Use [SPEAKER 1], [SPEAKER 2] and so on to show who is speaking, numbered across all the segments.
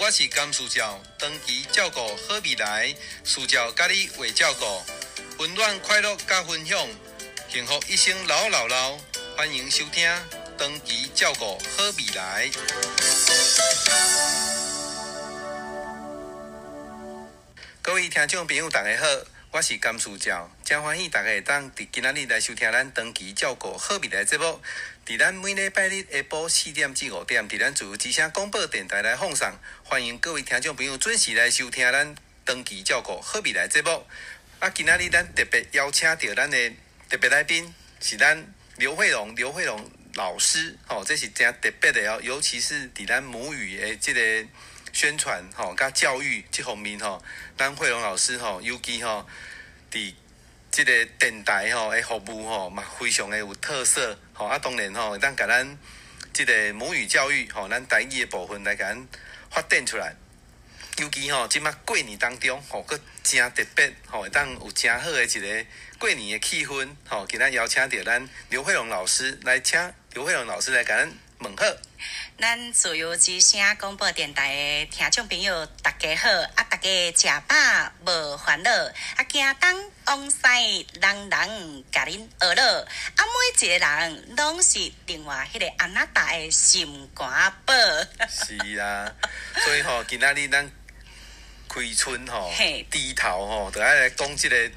[SPEAKER 1] 我是甘樹照，長期照顧好未來，樹照佮你畫照顧，溫暖快樂佮分享，幸福一生老老老，歡迎收聽長期照顧好未來。各位聽眾朋友，大家好，我是甘樹照，真歡喜大家會當佇今仔日來收聽咱長期照顧好未來節目。佇咱每禮拜日下晡4點至5點，佇咱自由之聲廣播電臺來放送。歡迎各位聽眾朋友準時來收聽咱長期照顧好未來節目。啊，今仔日咱特別邀請著咱的特別來賓，是咱劉慧蓉劉慧蓉老師，吼，這是誠特別的哦，尤其是佇咱母語的這个宣傳吼，佮教育這方面吼，咱慧蓉老師吼，尤其吼，佇這个電臺吼的服務吼，嘛非常的有特色吼。啊，當然吼，會當共咱這个母語教育吼，咱台語的部分來共咱發展出來。尤其吼，這馬過年當中吼，閣誠特別吼，會當有誠好的一个過年的氣氛吼。今仔邀請著咱劉慧蓉老師來，請劉慧蓉老師來共咱問好。
[SPEAKER 2] 咱自由之聲廣播電臺的聽眾朋友，大家好！啊，大家食飽無煩惱，啊，行東往西，人人共恁學樂，啊，每一個人攏是另外彼个阿那達的心肝寶。
[SPEAKER 1] 是啊，所以吼，今仔日咱開春吼，豬頭吼，就愛來講這个。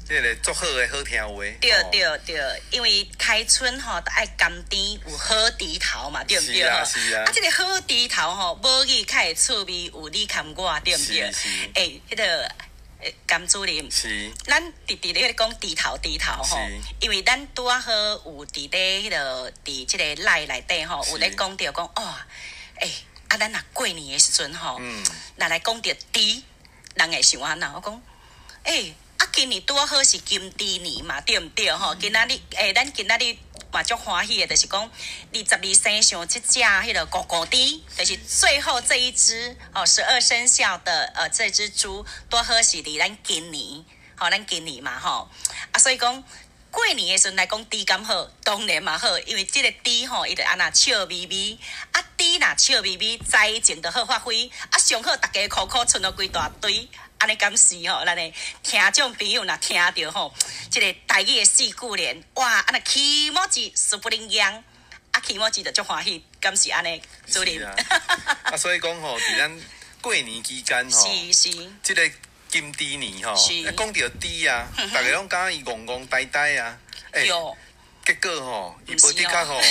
[SPEAKER 1] 這个足好的好聽話。
[SPEAKER 2] 對對對，因為開春吼，都愛甘甜有好豬頭嘛，對毋對？
[SPEAKER 1] 是啊是啊。
[SPEAKER 2] 啊，這个好豬頭吼，母語較會趣味，有你含我，對毋對？
[SPEAKER 1] 是是。
[SPEAKER 2] 欸，彼个甘主任。
[SPEAKER 1] 是。
[SPEAKER 2] 咱直直咧講豬頭豬頭吼，因為咱拄仔好有佇咧彼个佇這个 LINE 內底吼，有咧講著講哦，欸，啊，咱若過年的時陣吼，若來講著豬，人會想按怎？我講，欸。啊，今年拄好是金豬年嘛，對毋對吼？今仔日，欸，咱今仔日嘛足歡喜的，就是講22生肖這隻彼个五五豬，就是最後這一隻哦，12生肖的這隻豬，拄好是佇咱今年，吼，咱今年嘛吼。啊，所以講過年的時陣來講豬敢好，當然嘛好，因為這个豬吼，伊就按怎笑眯眯，啊，豬若笑眯眯，財情就好發揮，啊，上好逐家苦苦賰予規大堆。按呢敢是吼，咱的聽眾朋友若聽著吼，這个台語的四句聯，哇，按呢気持ちスプリンギ啊，気持ち就足歡喜，敢是按呢，主任。
[SPEAKER 1] 是啊，啊，所以講吼，佇咱過年期間吼，
[SPEAKER 2] 是是，
[SPEAKER 1] 這个金豬年吼，講著豬啊，逐家攏感覺伊戇戇呆呆啊，欸，結果吼，伊無的確吼，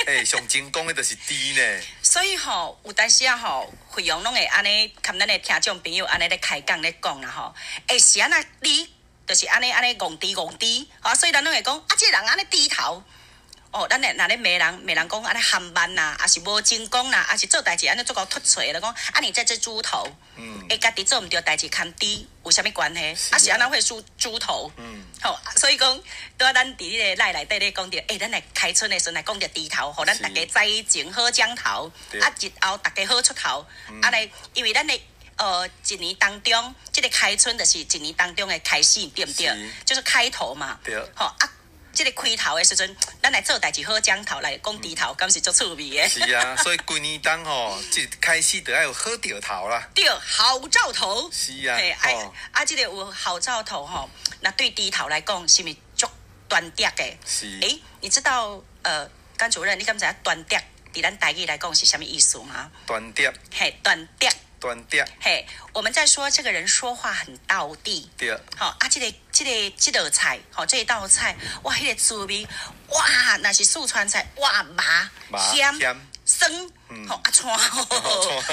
[SPEAKER 1] 欸，上成功的就是豬呢。
[SPEAKER 2] 所以吼，有當時啊吼，惠陽攏會按呢，含咱的聽眾朋友按呢咧開講咧講啦吼，欸，是按怎你就是按呢按呢戇豬戇豬，啊，所以咱攏會講啊，這个人按呢豬頭，哦，咱咧若咧罵人罵人講按呢含慢啦，抑是無成功啦，抑是做代誌按呢足夠凸槌的，講啊你這隻豬頭，欸，家己做毋著代誌，含豬有啥物關係？啊是按怎會輸豬頭？吼，所以講，拄仔咱佇彼个 LINE 內底咧講著，欸，咱來開春的時陣來講著豬頭，予咱逐家財情好獎頭，啊，日後逐家好出頭，按呢，因為咱的一年當中，這个開春就是一年當中的開始，對毋對？就是開頭嘛。
[SPEAKER 1] 對。
[SPEAKER 2] 吼啊，這个開頭的時陣，咱來做代誌好獎頭，來講豬頭，敢是足趣味的？
[SPEAKER 1] 是啊，所以規年冬吼，這開始就愛有好兆頭啦。
[SPEAKER 2] 對，好兆頭。
[SPEAKER 1] 是啊。
[SPEAKER 2] 嘿，啊，啊，這个有好兆頭吼，那對豬頭來講，是毋是足端著的？
[SPEAKER 1] 是。
[SPEAKER 2] 欸，你知道甘主任，你敢知影端著佇咱台語來講是啥物意思嗎？
[SPEAKER 1] 端著。
[SPEAKER 2] 嘿，端著。
[SPEAKER 1] 端著。
[SPEAKER 2] 嘿，我們在說這個人說話很道地。
[SPEAKER 1] 對。
[SPEAKER 2] 好啊，這个這个這道菜，吼，這道菜，哇，彼个滋味，哇，若是四川菜，哇，麻、鹹、酸，吼啊，汆，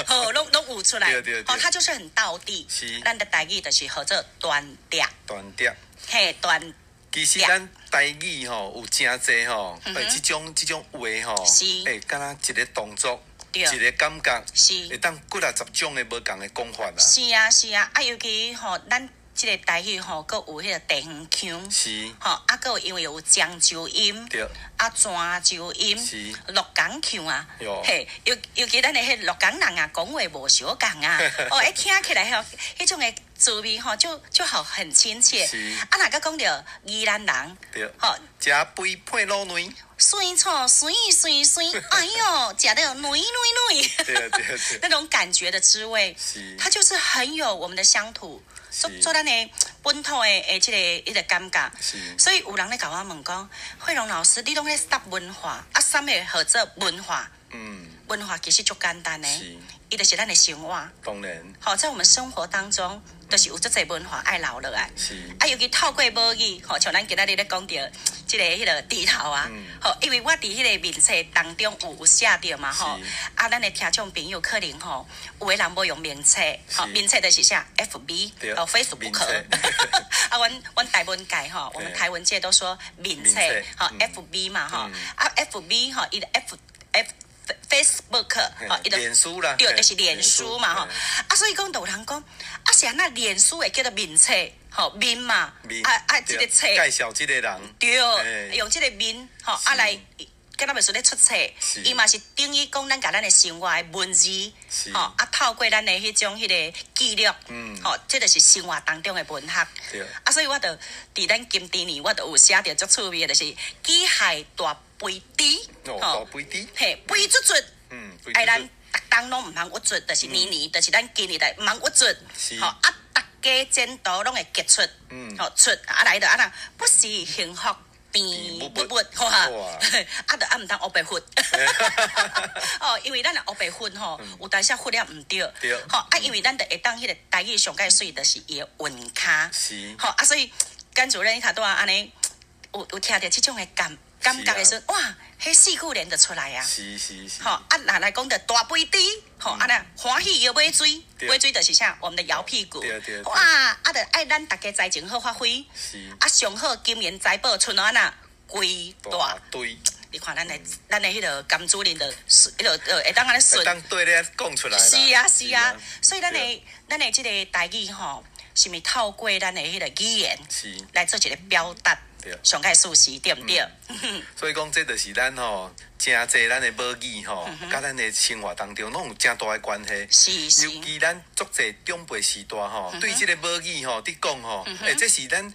[SPEAKER 2] 吼，攏攏有出來。
[SPEAKER 1] 對對對。
[SPEAKER 2] 吼，它就是很道地。
[SPEAKER 1] 是。
[SPEAKER 2] 咱的台語就是號做端著。
[SPEAKER 1] 端著。
[SPEAKER 2] 嘿，端。
[SPEAKER 1] 其實咱台語吼有誠濟吼，欸，這種這種話吼，欸，敢若一个動作。一个感覺，
[SPEAKER 2] 是
[SPEAKER 1] 會當幾若十種的無仝的講法啦。
[SPEAKER 2] 是啊是啊，啊尤其吼，咱這个台語吼，閣有彼个地方腔，吼，啊，閣有因為有漳州音，啊，泉州音，鹿港腔啊，嘿，尤其咱的彼鹿港人啊，講話無相仝啊，哦，一聽起來吼，彼種的滋味吼，就好很親切。啊，若閣講著宜蘭人，吼，
[SPEAKER 1] 食肥配滷卵，
[SPEAKER 2] 酸醋酸酸酸，哎喲，食得軟軟軟，那種感覺的滋味，它就是很有我們的鄉土。做咱的本土的這个彼个感覺，所以有人咧共我問講，惠榮老師，你攏咧捒文化，啊，啥物號做文化？文化其實足簡單的，伊就是咱的生活。
[SPEAKER 1] 當然。
[SPEAKER 2] 好，在我們生活當中，就是有足濟文化愛留落來。啊，尤其透過母語，吼，像咱今仔日咧講著這个彼个豬頭啊，吼，因為我佇彼个面冊當中有寫著嘛，吼，啊，咱的聽眾朋友可能吼，有的人無用面冊，吼，面冊就是啥？FB，哦，Facebook。啊，阮台文界吼，我們台文界都說面冊，吼，FB 嘛，吼，啊，FB 吼，伊的 F F。Facebook，
[SPEAKER 1] 吼，伊就臉書啦，
[SPEAKER 2] 對，就是臉書嘛，吼，啊，所以講，就有人講，啊，是按怎臉書會叫做面冊，吼，面嘛，啊啊，這个冊
[SPEAKER 1] 介紹這個人，
[SPEAKER 2] 對，用這个面，吼，啊來，敢若袂輸咧出冊，伊嘛是等於講咱共咱的生活的文字，吼，啊，透過咱的彼種彼个記錄，吼，這就是生活當中的文學，啊，所以我就佇咱金豬年，我就有寫著足趣味的，就是機械大肥豬，
[SPEAKER 1] 大肥豬，
[SPEAKER 2] 嘿，肥卒卒，愛咱逐冬攏毋通鬱卒，就是年年，就是咱今年來毋通鬱卒，吼，啊，逐家前途攏會傑出，吼，出啊來著按怎，不是幸福甜蜜蜜，好啊，啊，著啊毋通烏白粉，哦，因為咱若烏白粉吼，有當時粉了毋對，吼，啊，因為咱著會當彼个台語上蓋媠，就是伊的韻跤，吼，啊，所以甘主任伊頭拄仔按呢，有聽著這種的感覺的時陣，哇，彼四句聯就出來啊！
[SPEAKER 1] 是是是。
[SPEAKER 2] 吼，啊，若來講著大肥豬，吼，啊那歡喜搖尾椎，尾椎就是啥？我們的搖屁股。哇，啊，著愛咱逐家才情好發揮。啊，上好金銀財寶賰按怎規大
[SPEAKER 1] 堆。
[SPEAKER 2] 你看咱的彼个甘主任就，彼个會當按呢順。
[SPEAKER 1] 會當對咧講出來。
[SPEAKER 2] 是啊是啊，所以咱的這个台語吼，是毋透過咱的彼个語言來做一个表達？上蓋事實對毋對？
[SPEAKER 1] 所以講，這就是咱吼，誠濟咱的母語吼，佮咱的生活當中攏有誠大的關係。尤其咱足濟長輩時代吼，對這個母語吼，佇講吼，欸，這是咱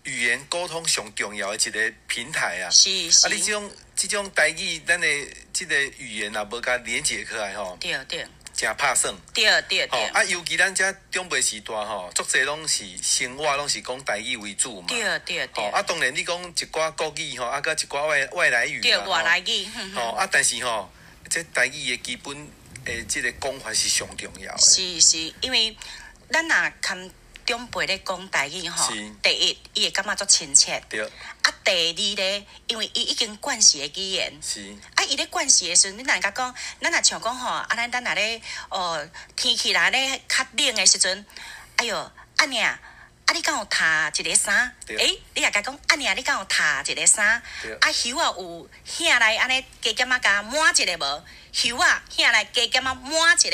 [SPEAKER 1] 語言溝通上重要的一個平台啊。啊，你這種台語，咱的這個語言若無共連接起來吼，誠拍算。啊，尤其咱遮長輩時代吼，足濟攏是生活攏是講台語為主嘛。啊，當然你講一寡國語吼，啊，閣一寡外來語。
[SPEAKER 2] 對，外來語。
[SPEAKER 1] 吼，啊，但是吼，這台語的基本的這个講法是上重要的。
[SPEAKER 2] 是是，因為咱若堪長輩咧講台語吼，第一，伊會感覺足親切。啊，第二咧，因為伊已經慣勢的語言。啊，伊咧慣勢的時陣，你若共講，咱若像講吼，啊，咱若咧哦，天氣若咧較冷的時陣，哎喲，按呢啊，你敢有疊一个衫？欸，你若共講，按呢，你敢有疊一个衫？啊，袖仔有額來按呢加減仔共抹一下無？袖仔額來加減仔抹一下。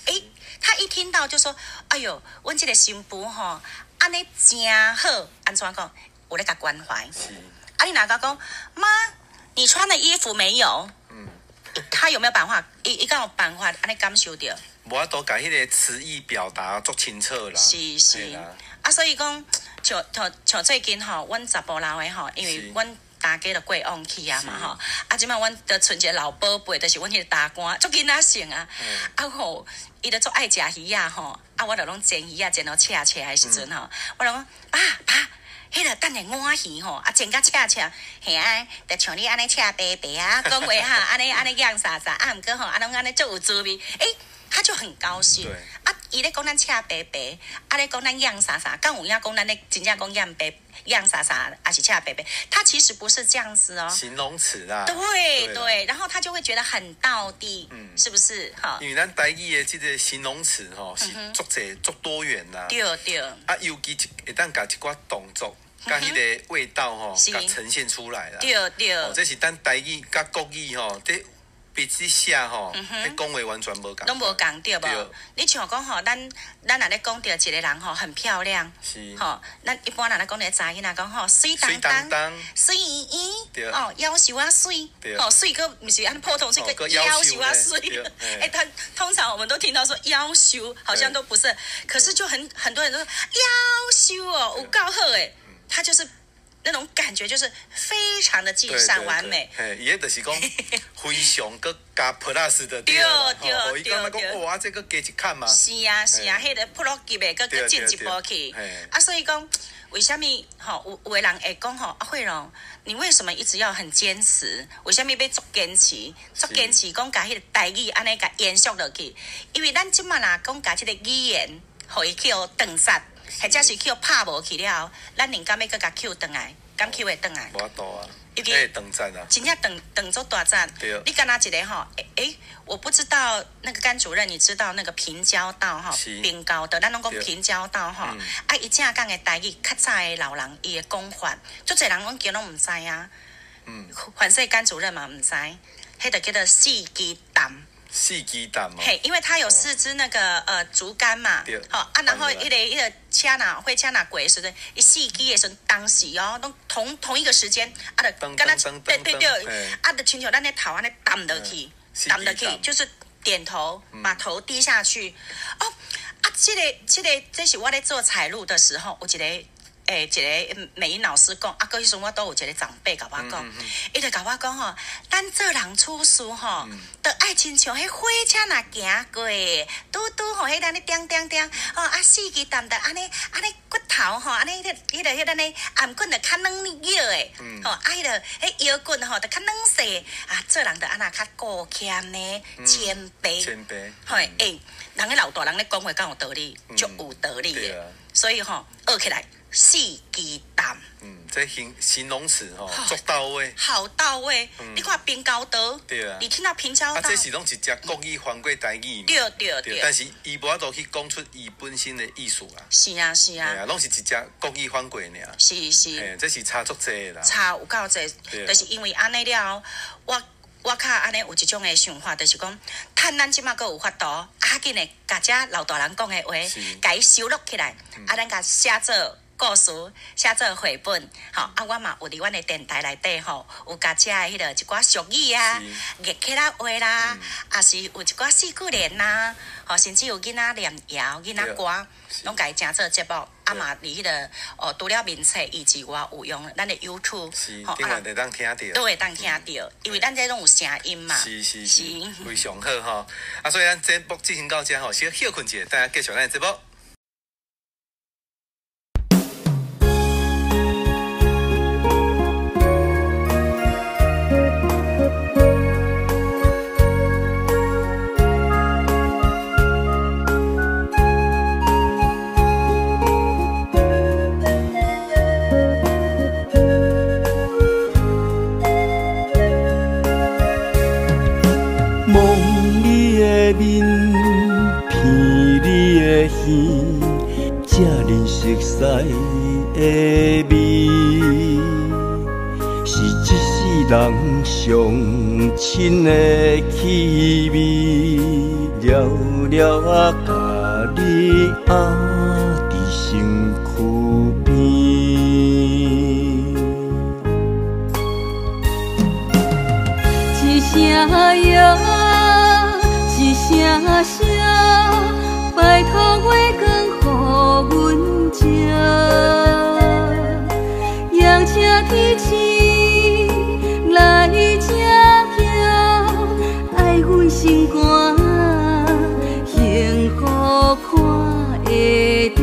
[SPEAKER 2] 欸，他一聽到就說：哎喲，阮這个新婦吼，按呢誠好，按怎講？有咧共關懷。啊，你若共講，媽，你穿的衣服沒有？他有沒有辦法？伊敢有辦法按呢感受著？
[SPEAKER 1] 無法度共彼个詞意表達足清楚啦。
[SPEAKER 2] 是是。啊，所以講，像最近吼，阮查埔老的吼，因為阮大家就過往去啊嘛吼，啊，這擺阮就賰一个老寶貝，就是阮彼个大官，足囡仔性啊，啊吼，伊就足愛食魚仔吼，啊，我就攏煎魚仔煎到赤赤的時陣吼，我就講爸爸，彼个等下碗魚吼，啊煎甲赤赤，嘿啊，就像你按呢赤白白啊，講話哈，按呢按呢樣啥啥，啊毋過吼，啊攏按呢足有滋味，欸，他就很高興。啊，伊咧講咱赤白白，啊咧講咱樣啥啥，敢有影講咱咧真正講樣白樣啥啥，還是赤白白？他其實不是這樣子哦。
[SPEAKER 1] 形容詞啦。
[SPEAKER 2] 對對，然後他就會覺得很道地，是不是？哈。
[SPEAKER 1] 因為咱台語的這個形容詞吼，是足濟足多元啦。
[SPEAKER 2] 對對。
[SPEAKER 1] 啊，尤其會當共一寡動作，共彼个味道吼，共呈現出來啦。
[SPEAKER 2] 對對。
[SPEAKER 1] 哦，這是咱台語佮國語吼，這筆咧寫吼，彼講話完全無仝。
[SPEAKER 2] 攏無仝對無？你像講吼，咱若咧講著一個人吼，很漂亮，吼，咱一般人咧講著查囡仔講吼，媠當當，媠圓圓，哦，夭壽仔媠，哦，媠閣毋是按普通媠，閣夭壽仔媠。欸，他通常我們都聽到說夭壽，好像都不是，可是就很多人都說夭壽哦，有夠好誒，他就是。那種感覺就是非常的盡善完美。
[SPEAKER 1] 嘿，伊彼就是講非常閣加 plus 的對。
[SPEAKER 2] 對對對。
[SPEAKER 1] 哇，這閣加一坎嘛。
[SPEAKER 2] 是啊是啊，彼個 pro 級的閣閣進一步去。啊，所以講，為啥物吼有的人會講吼，啊惠蓉，你為什麼一直要很堅持？為啥物欲足堅持？足堅持講共彼個台語按呢共延續落去？因為咱這馬若講共這個語言，予伊去予斷絕。或者是去予拍無去了後，咱寧敢欲閣共抾轉來，敢抾會轉來？
[SPEAKER 1] 無法度啊！
[SPEAKER 2] 尤其
[SPEAKER 1] 斷絕啊！
[SPEAKER 2] 真正斷斷足大節。你敢若一个吼，欸，我不知道那個甘主任，你知道那個平交道吼？平交道，咱攏講平交道吼。啊，伊正講的台語，較早的老人伊的講法，足濟人攏其實攏毋知啊。反正甘主任嘛毋知，彼就叫做四支擔。
[SPEAKER 1] 四支擔哦。
[SPEAKER 2] 嘿，因為它有四支那個竹竿嘛，好啊，然後一個車若火車若過的時陣，伊四支的時陣，當時哦，攏同一個時間，啊，就敢若對對對，啊，就親像咱的頭按呢澹落去，澹落去，就是點頭，把頭低下去。哦，啊，這個，這是我咧做採錄的時候，有一個。欸，一個美英老師講，啊，閣彼時陣我都有一個長輩共我講，伊就共我講吼，咱做人處事吼，著愛親像彼火車若行過，拄拄吼，彼按呢點點點，吼啊四支擔著按呢按呢骨頭吼，按呢彼個按呢頷頸著較軟腰的，吼啊彼個彼腰骨吼著較軟細，啊做人著按那較顧謙呢，謙卑，
[SPEAKER 1] 謙卑，
[SPEAKER 2] 嘿，欸，人彼老大人咧講話敢有道理，足有道理的，所以吼學起來。四支擔，
[SPEAKER 1] 這形容詞吼，足到位，
[SPEAKER 2] 好到位。你看平交道，
[SPEAKER 1] 對啊，
[SPEAKER 2] 你聽到平交道，
[SPEAKER 1] 啊，這是攏直接國語翻過台語，
[SPEAKER 2] 對對對。
[SPEAKER 1] 但是伊無法度去講出伊本身的意思啊。
[SPEAKER 2] 是啊是啊。
[SPEAKER 1] 對啊，攏是直接國語翻過爾。
[SPEAKER 2] 是是。
[SPEAKER 1] 這是差足濟啦。
[SPEAKER 2] 差有夠濟，就是因為按呢了，我較按呢有一種的想法，就是講，趁咱這馬閣有法度，啊，緊的共遮老大人講的話，共伊收錄起來，啊，咱共寫做故事，寫做繪本，吼啊！我嘛有佇阮的電台內底吼，有共遮的彼個一寡俗語啊、月客仔話啦，抑是有一寡四句聯啦，吼，甚至有囡仔念謠、囡仔歌，攏共伊成做節目。啊嘛，佇彼個哦，除了面冊以之外，有用咱的 YouTube，
[SPEAKER 1] 吼，啊，會當聽著，
[SPEAKER 2] 都會當聽著，因為咱這攏有聲音嘛。
[SPEAKER 1] 是是是，非常好吼。啊，所以咱節目進行到這吼，先歇睏一下，等下繼續咱的節目。
[SPEAKER 3] 这呢熟似的味，是這世人上親的氣味，了了啊，共你壓佇身軀邊。
[SPEAKER 4] 一聲呀，一聲聲，拜託月光予阮食，扬车天星来这行，爱阮心肝，幸福看会著。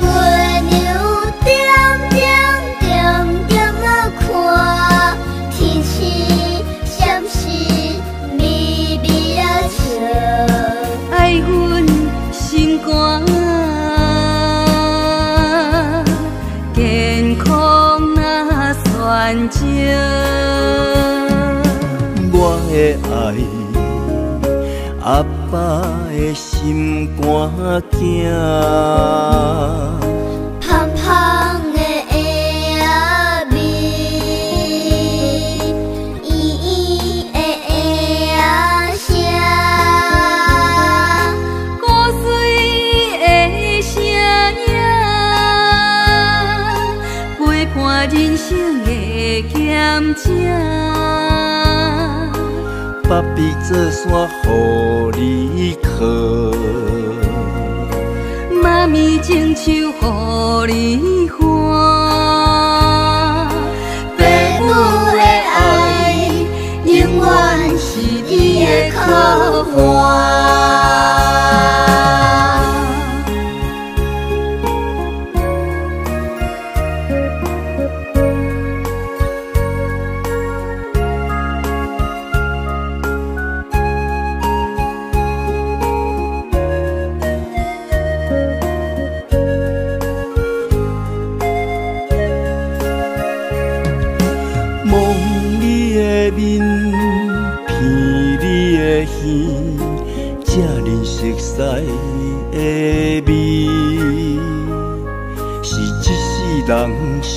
[SPEAKER 5] 月娘点点点点仔看，天星闪烁微微仔笑。
[SPEAKER 4] 爱阮心肝，健康若选择。
[SPEAKER 3] 我的爱，阿爸的心肝囝。
[SPEAKER 5] 芳芳的鞋仔味，圆圆
[SPEAKER 4] 兼食。
[SPEAKER 3] 爸比做山予你靠，
[SPEAKER 4] 妈咪种树予你看。
[SPEAKER 5] 爸母的爱永远是你的靠岸。
[SPEAKER 3] 望你的面，闻你的香，这呢熟悉的味，是这世人上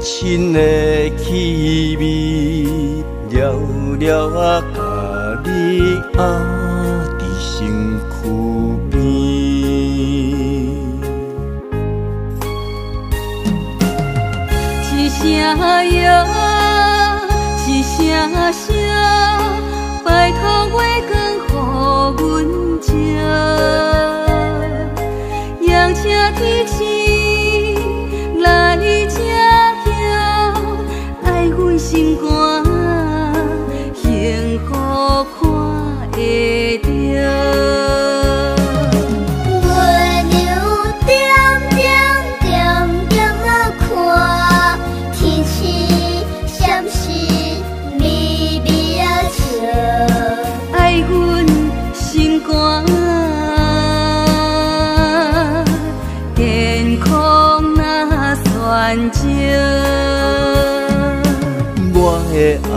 [SPEAKER 3] 亲的气味。了了啊，共你压伫身躯边。
[SPEAKER 4] 一声哟，一声声，拜托月光予阮照，扬请天星来这叫，爱阮心肝，幸福看会著。
[SPEAKER 5] 月娘点点点点仔看，天星闪烁微微仔笑。
[SPEAKER 4] 爱阮心肝，健康若算少。
[SPEAKER 3] 我的爱，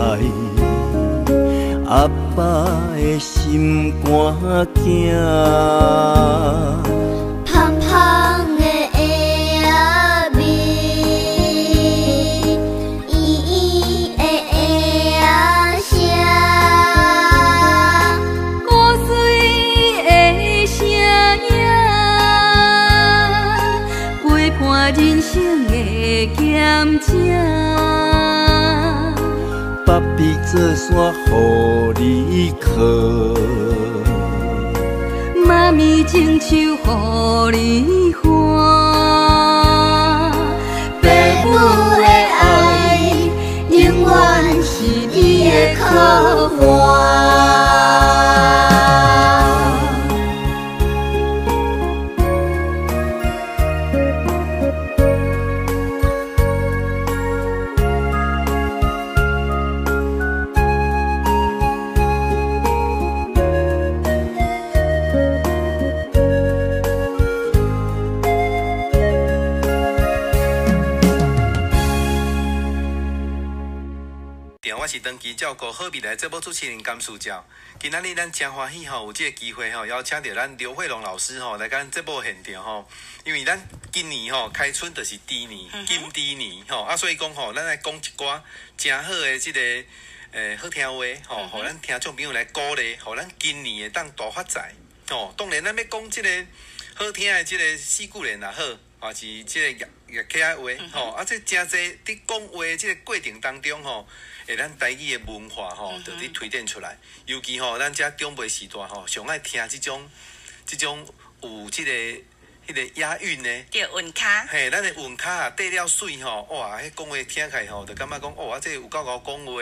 [SPEAKER 3] 阿爸的心肝囝。
[SPEAKER 5] 香香的鞋仔味，圆圆的鞋仔声。
[SPEAKER 4] 古水的声影，陪伴人生的兼食。
[SPEAKER 3] 爸比做山予你靠，
[SPEAKER 4] 妈咪种树予你看。
[SPEAKER 5] 爸母的爱永远是你的靠岸。
[SPEAKER 1] 我是长期照顾好未来节目主持人甘书照。今仔日咱真欢喜吼，有这个机会吼，邀请到咱刘慧龙老师吼来咱节目现场吼。因为咱今年吼开春就是猪年，金猪年吼，啊，所以讲吼，咱来讲一寡真好的这个好听话吼，予咱听众朋友来鼓励，予咱今年会当大发财吼。当然，咱欲讲这个好听的这个四句联也好，或是这个乐客仔话吼，啊，这真济伫讲话这个过程当中吼，会咱台语的文化吼，就伫推展出来。尤其吼，咱遮长辈时代吼，上爱听这种有这个彼个押韵的。
[SPEAKER 2] 对，韵脚。
[SPEAKER 1] 嘿，咱的韵脚啊，缀了媠吼，哇，彼讲话听起来吼，就感觉讲，哦，啊，这有够𠢕讲话，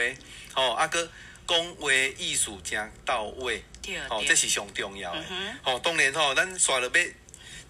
[SPEAKER 1] 吼，啊，阁讲话艺术真到位，吼，这是上重要的。吼，当然吼，咱煞落欲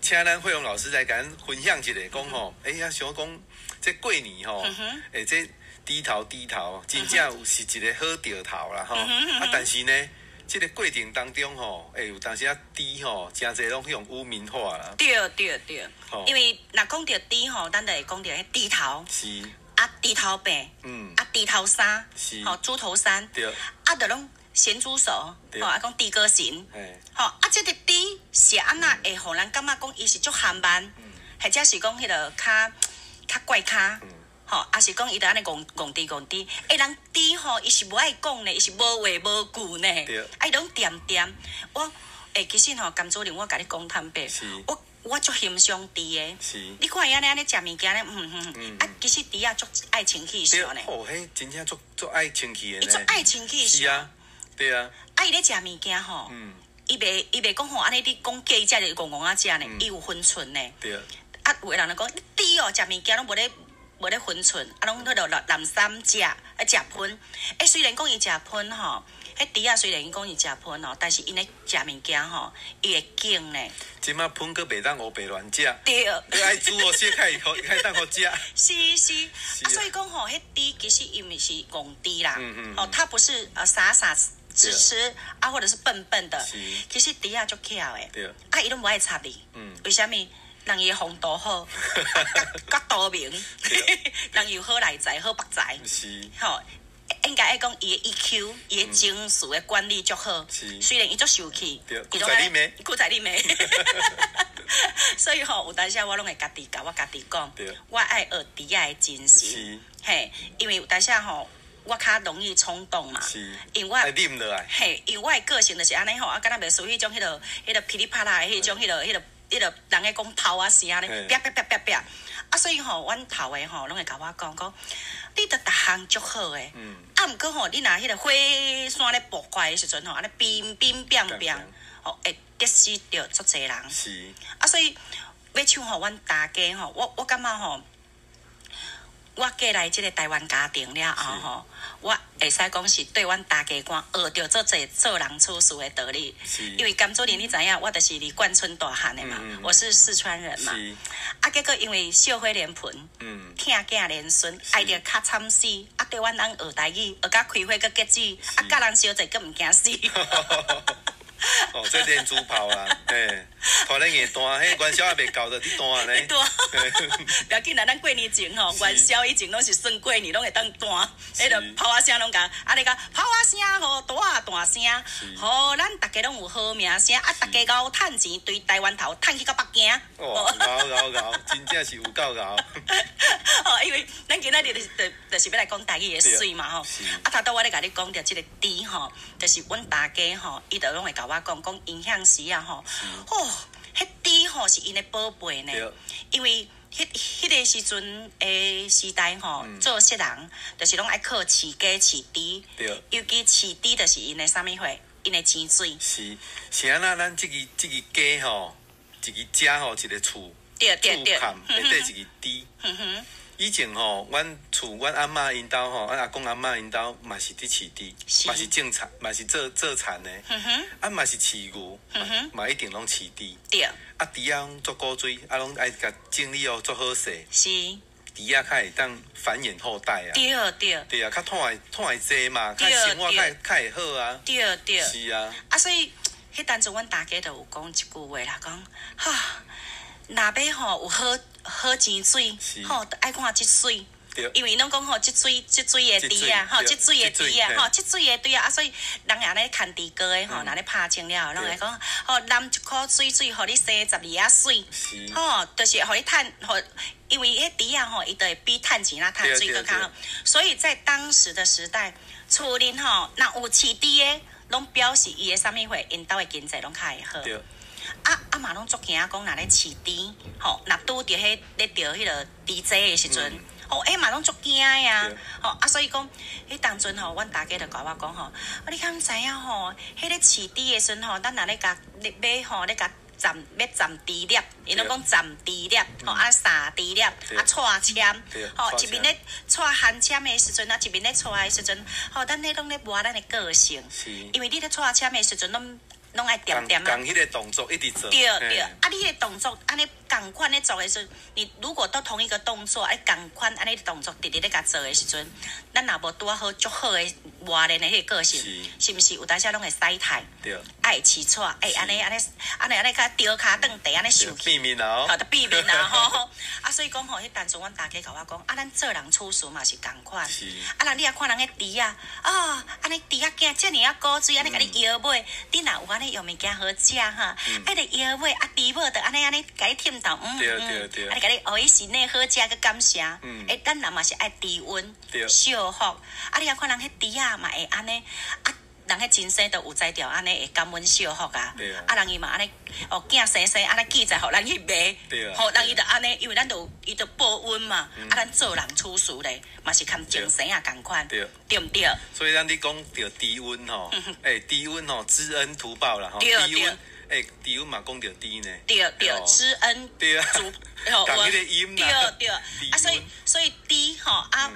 [SPEAKER 1] 请咱慧荣老师来共咱分享一下，讲吼，欸，啊，想讲这过年吼，欸，这猪头猪头，真正有是一个好兆头啦吼。啊，但是呢，这个过程当中吼，欸，有当时啊猪吼，真济拢去用污名化啦。
[SPEAKER 2] 对对对，因为若讲著猪吼，咱就会讲著彼猪头。
[SPEAKER 1] 是。
[SPEAKER 2] 啊，猪头病。啊，猪头衫。
[SPEAKER 1] 是。
[SPEAKER 2] 吼，猪头衫。
[SPEAKER 1] 对。
[SPEAKER 2] 啊，就拢咸猪手，吼，啊，讲猪哥神。吼，啊，这个猪是按怎会予人感觉讲伊是足含慢，或者是讲彼个较怪咖，吼，啊是讲伊就按呢戆戆滴戆滴，欸，人猪吼，伊是无爱讲呢，伊是无话无句呢，啊，伊拢恬恬。我，欸，其实吼，甘主任，我共你讲坦白，我我足欣賞豬的。你看伊按呢按呢食物件咧，啊，其實豬仔足愛清氣相呢。
[SPEAKER 1] 哦，彼真正足足愛清氣的呢。
[SPEAKER 2] 伊足愛清氣相。
[SPEAKER 1] 是啊，對啊。
[SPEAKER 2] 啊，伊咧食物件吼，伊袂講吼，按呢你講叫伊食就戇戇仔食呢，伊有分寸呢。啊，有的人就講，豬哦，食物件攏無咧分寸，啊，攏彼落濫三食，啊食噴。欸，雖然講伊食噴吼，彼豬仔雖然講伊食噴吼，但是𪜶咧食物件吼，伊會揀呢。
[SPEAKER 1] 這馬噴閣袂當烏白亂食。
[SPEAKER 2] 對。
[SPEAKER 1] 你愛煮予小較會好，較會當予食。
[SPEAKER 2] 是是。啊，所以講吼，彼豬其實伊毋是戇豬啦，哦，它不是傻傻只吃啊，或者是笨笨的。其實豬仔足巧的。啊，伊攏無愛插你。為啥物？人伊風度好，較多明，人又好內在，好腹在。吼，應該愛講伊的 EQ，伊的情緒的管理足好。雖然伊足受氣，
[SPEAKER 1] 伊攏愛你
[SPEAKER 2] 閣在你罵。所以吼，有當時我攏會家己共我家己講，我愛學豬仔的精神。嘿，因為有當時吼，我較容易衝動嘛，因為我嘿，因為我的個性就是按呢吼，啊，敢若袂輸彼種彼個彼個噼里啪啦的彼種彼個彼個。彼個人咧講炮仔聲咧，啪啪啪啪啪，啊，所以吼，阮頭的吼，攏會共我講講，你著逐項足好的，啊，毋過吼，你若彼個火山咧爆發的時陣吼，按呢乒乒乓乓，吼，會得死著足濟人。啊，所以欲像吼，阮大家吼，我感覺吼，我過來這個台灣家庭了後吼，我會使講是對阮大家講學著足濟做人處事的道理。因為甘主任你知影，我就是佇冠村大漢的嘛，我是四川人嘛。啊，結果因為小火連盆，疼囝連孫，愛著較慘死。啊，對阮翁學台語，學甲開花閣結子，啊，佮人相濟閣毋驚死。
[SPEAKER 1] 哦，這連珠炮啦，嘿，拖咧硬彈，彼元宵猶未到就佇彈呢。
[SPEAKER 2] 彈，不要緊啦，咱過年前吼，元宵以前攏是算過年，攏會當彈，彼個炮仔聲攏共，啊你講炮仔聲予大大聲，予咱逐家攏有好名聲，啊，逐家𠢕趁錢對台灣頭趁去到北京。
[SPEAKER 1] 哦，𠢕𠢕𠢕，真正是有夠𠢕。
[SPEAKER 2] 哦，因為咱今仔日就是欲來講台語的媠嘛吼。啊，頭拄我咧共你講著這個豬吼，就是阮大家吼，伊就攏會共我講講營養師啊吼，哦，彼豬吼是𪜶的寶貝呢，因為彼個時陣的時代吼，做穡人就是攏愛靠飼雞飼豬，尤其飼豬就是𪜶的啥物貨，𪜶的錢水。
[SPEAKER 1] 是是按怎？咱這支雞吼，一支遮吼，一個厝厝崁內底一支豬。以前吼，阮厝阮阿嬤𪜶兜吼，阮阿公阿嬤𪜶兜嘛是佇飼豬，嘛是種田，嘛是做做田的，啊嘛是飼牛，嘛一定攏飼豬。啊，豬仔攏足古錐，啊攏愛共整理予足好勢。豬仔較會當繁衍後代啊。
[SPEAKER 2] 對對。
[SPEAKER 1] 對啊，較湠會湠會濟嘛，較生活較較會好啊。
[SPEAKER 2] 對對。
[SPEAKER 1] 是啊。
[SPEAKER 2] 啊，所以彼當陣阮大家就有講一句話啦，講哈，若欲吼有好好錢水，吼，愛看這媠，因為攏講吼，這媠這媠的豬仔，吼，這媠的豬仔，吼，這媠的豬仔，啊，所以人也咧牽豬哥的吼，若咧拍清了，攏會講，吼，攬一箍水水，予你生十二仔媠，吼，就是予你趁，予，因為彼豬仔吼，伊就會比趁錢仔趁水閣較好，所以在當時的時代，厝裡吼，若有飼豬的，攏表示伊的啥物貨，𪜶兜的經濟攏較會好。啊啊嘛攏足驚講，若咧飼豬，吼，若拄著彼咧著彼個豬災的時陣，吼，欸嘛攏足驚的啊，吼啊，所以講，彼當陣吼，阮大家就共我講吼，啊，你敢知影吼？彼個飼豬的時陣吼，咱若咧共咧買吼，咧共鏨欲鏨豬粒，𪜶攏講鏨豬粒，吼啊撒豬粒，啊蔡籤，吼一面咧蔡番籤的時陣啊，一面咧蔡的時陣，吼，咱彼攏咧磨咱的個性，因為你咧蔡籤的時陣，攏攏愛恬恬
[SPEAKER 1] 啊！仝彼個動作一直做。
[SPEAKER 2] 對對，啊，你彼個動作按呢仝款咧做的時陣，你如果都同一個動作，愛仝款按呢動作直直咧共做的時陣，咱若無拄仔好足好的磨練的彼個個性，是毋是有當時攏會使態？愛飼蔡，愛按呢按呢按呢按呢較著跤轉地按呢受氣。
[SPEAKER 1] 變面啊！
[SPEAKER 2] 吼，就變面啊！吼，啊，所以講吼，彼當陣阮大家共我講，啊，咱做人處事嘛是仝款。啊，人你也看人彼豬仔，啊，按呢豬仔囝遮爾仔古錐，按呢共你搖尾，你若有按呢用物件好食哈，啊，著搖尾，啊，豬母就按呢按呢共你忝頭，嗯嗯，啊，共你予伊心內好食，閣感謝。欸，咱人嘛是愛知恩、惜福。啊，你也看人彼豬仔嘛會按呢，啊，人彼前生都有才調按呢會感恩惜福啊。
[SPEAKER 1] 對啊
[SPEAKER 2] 啊，人伊嘛按呢，哦，囝生生按呢記載予咱去賣。
[SPEAKER 1] 對啊
[SPEAKER 2] 吼，人伊就按呢，因為咱就伊就報恩嘛。啊，咱做人處事咧，嘛是含前生仔仝款。
[SPEAKER 1] 對
[SPEAKER 2] 對毋對？
[SPEAKER 1] 所以咱咧講著知恩吼，欸，知恩吼，知恩圖報啦吼，
[SPEAKER 2] 對
[SPEAKER 1] 知恩，欸，知恩嘛講著知呢，
[SPEAKER 2] 對對，知恩
[SPEAKER 1] 對啊，
[SPEAKER 2] 圖
[SPEAKER 1] 仝彼个音啦，
[SPEAKER 2] 對對，啊，所以所以知吼啊，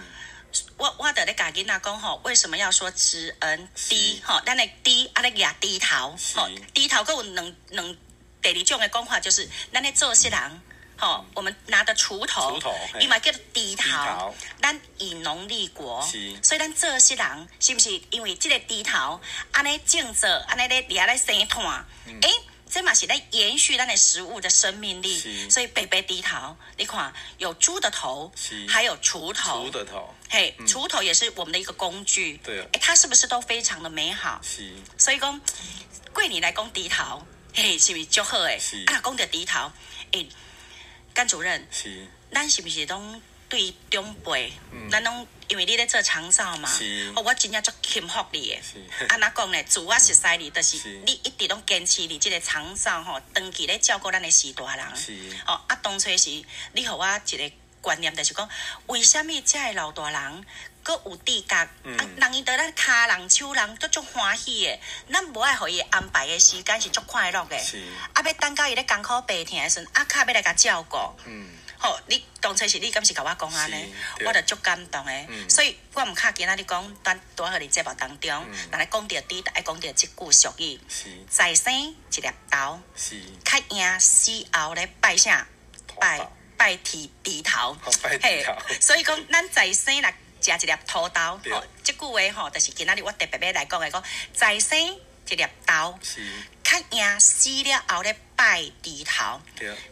[SPEAKER 2] 我就咧共囡仔講吼，為什麼要說知恩？知吼，咱的知啊咧舉豬頭，吼，豬頭閣有兩兩第二種的講法，就是咱咧做事人。吼，我們拿的鋤頭，伊嘛叫做豬頭。咱以農立國，所以咱做事人是毋是因為這個豬頭按呢種作，按呢咧佇遐咧生炭？欸，這嘛是咧延續咱的食物的生命力。所以白白豬頭，你看有豬的頭，還有鋤頭。
[SPEAKER 1] 鋤的頭，
[SPEAKER 2] 嘿，鋤頭也是我們的一個工具。
[SPEAKER 1] 對啊，
[SPEAKER 2] 欸，它是不是都非常的美好？
[SPEAKER 1] 是。
[SPEAKER 2] 所以講過年來講豬頭，嘿，是毋是足好的？啊，講著豬頭，欸。甘主任，
[SPEAKER 1] 是，
[SPEAKER 2] 咱是毋是攏對長輩，咱攏因為你咧做長照嘛，哦，我真正足欽服你的。按怎講呢？自我熟似你，就是你一直攏堅持你這个長照吼，長期咧照顧咱的序大人。哦，啊，當初時你予我一个觀念，就是講，為啥物遮的老大人閣有知覺？啊，人伊佇咱跤人手人都足歡喜的，咱無愛予伊安排的時間是足快樂的。啊，欲等到伊咧艱苦病疼的時陣，啊，較欲來共照顧。好，你當初時你敢是共我講按呢？我就足感動的。所以我毋較今仔日講，咱拄好佇節目當中，若咧講著豬，愛講著這句俗語：在生一粒豆，較贏死後咧拜啥？拜拜豬豬頭。
[SPEAKER 1] 嘿，
[SPEAKER 2] 所以講，咱在生若食一粒土豆，吼，這句話吼，就是今仔日我特別欲來講的，講在生一粒豆，較贏死了後咧拜豬頭。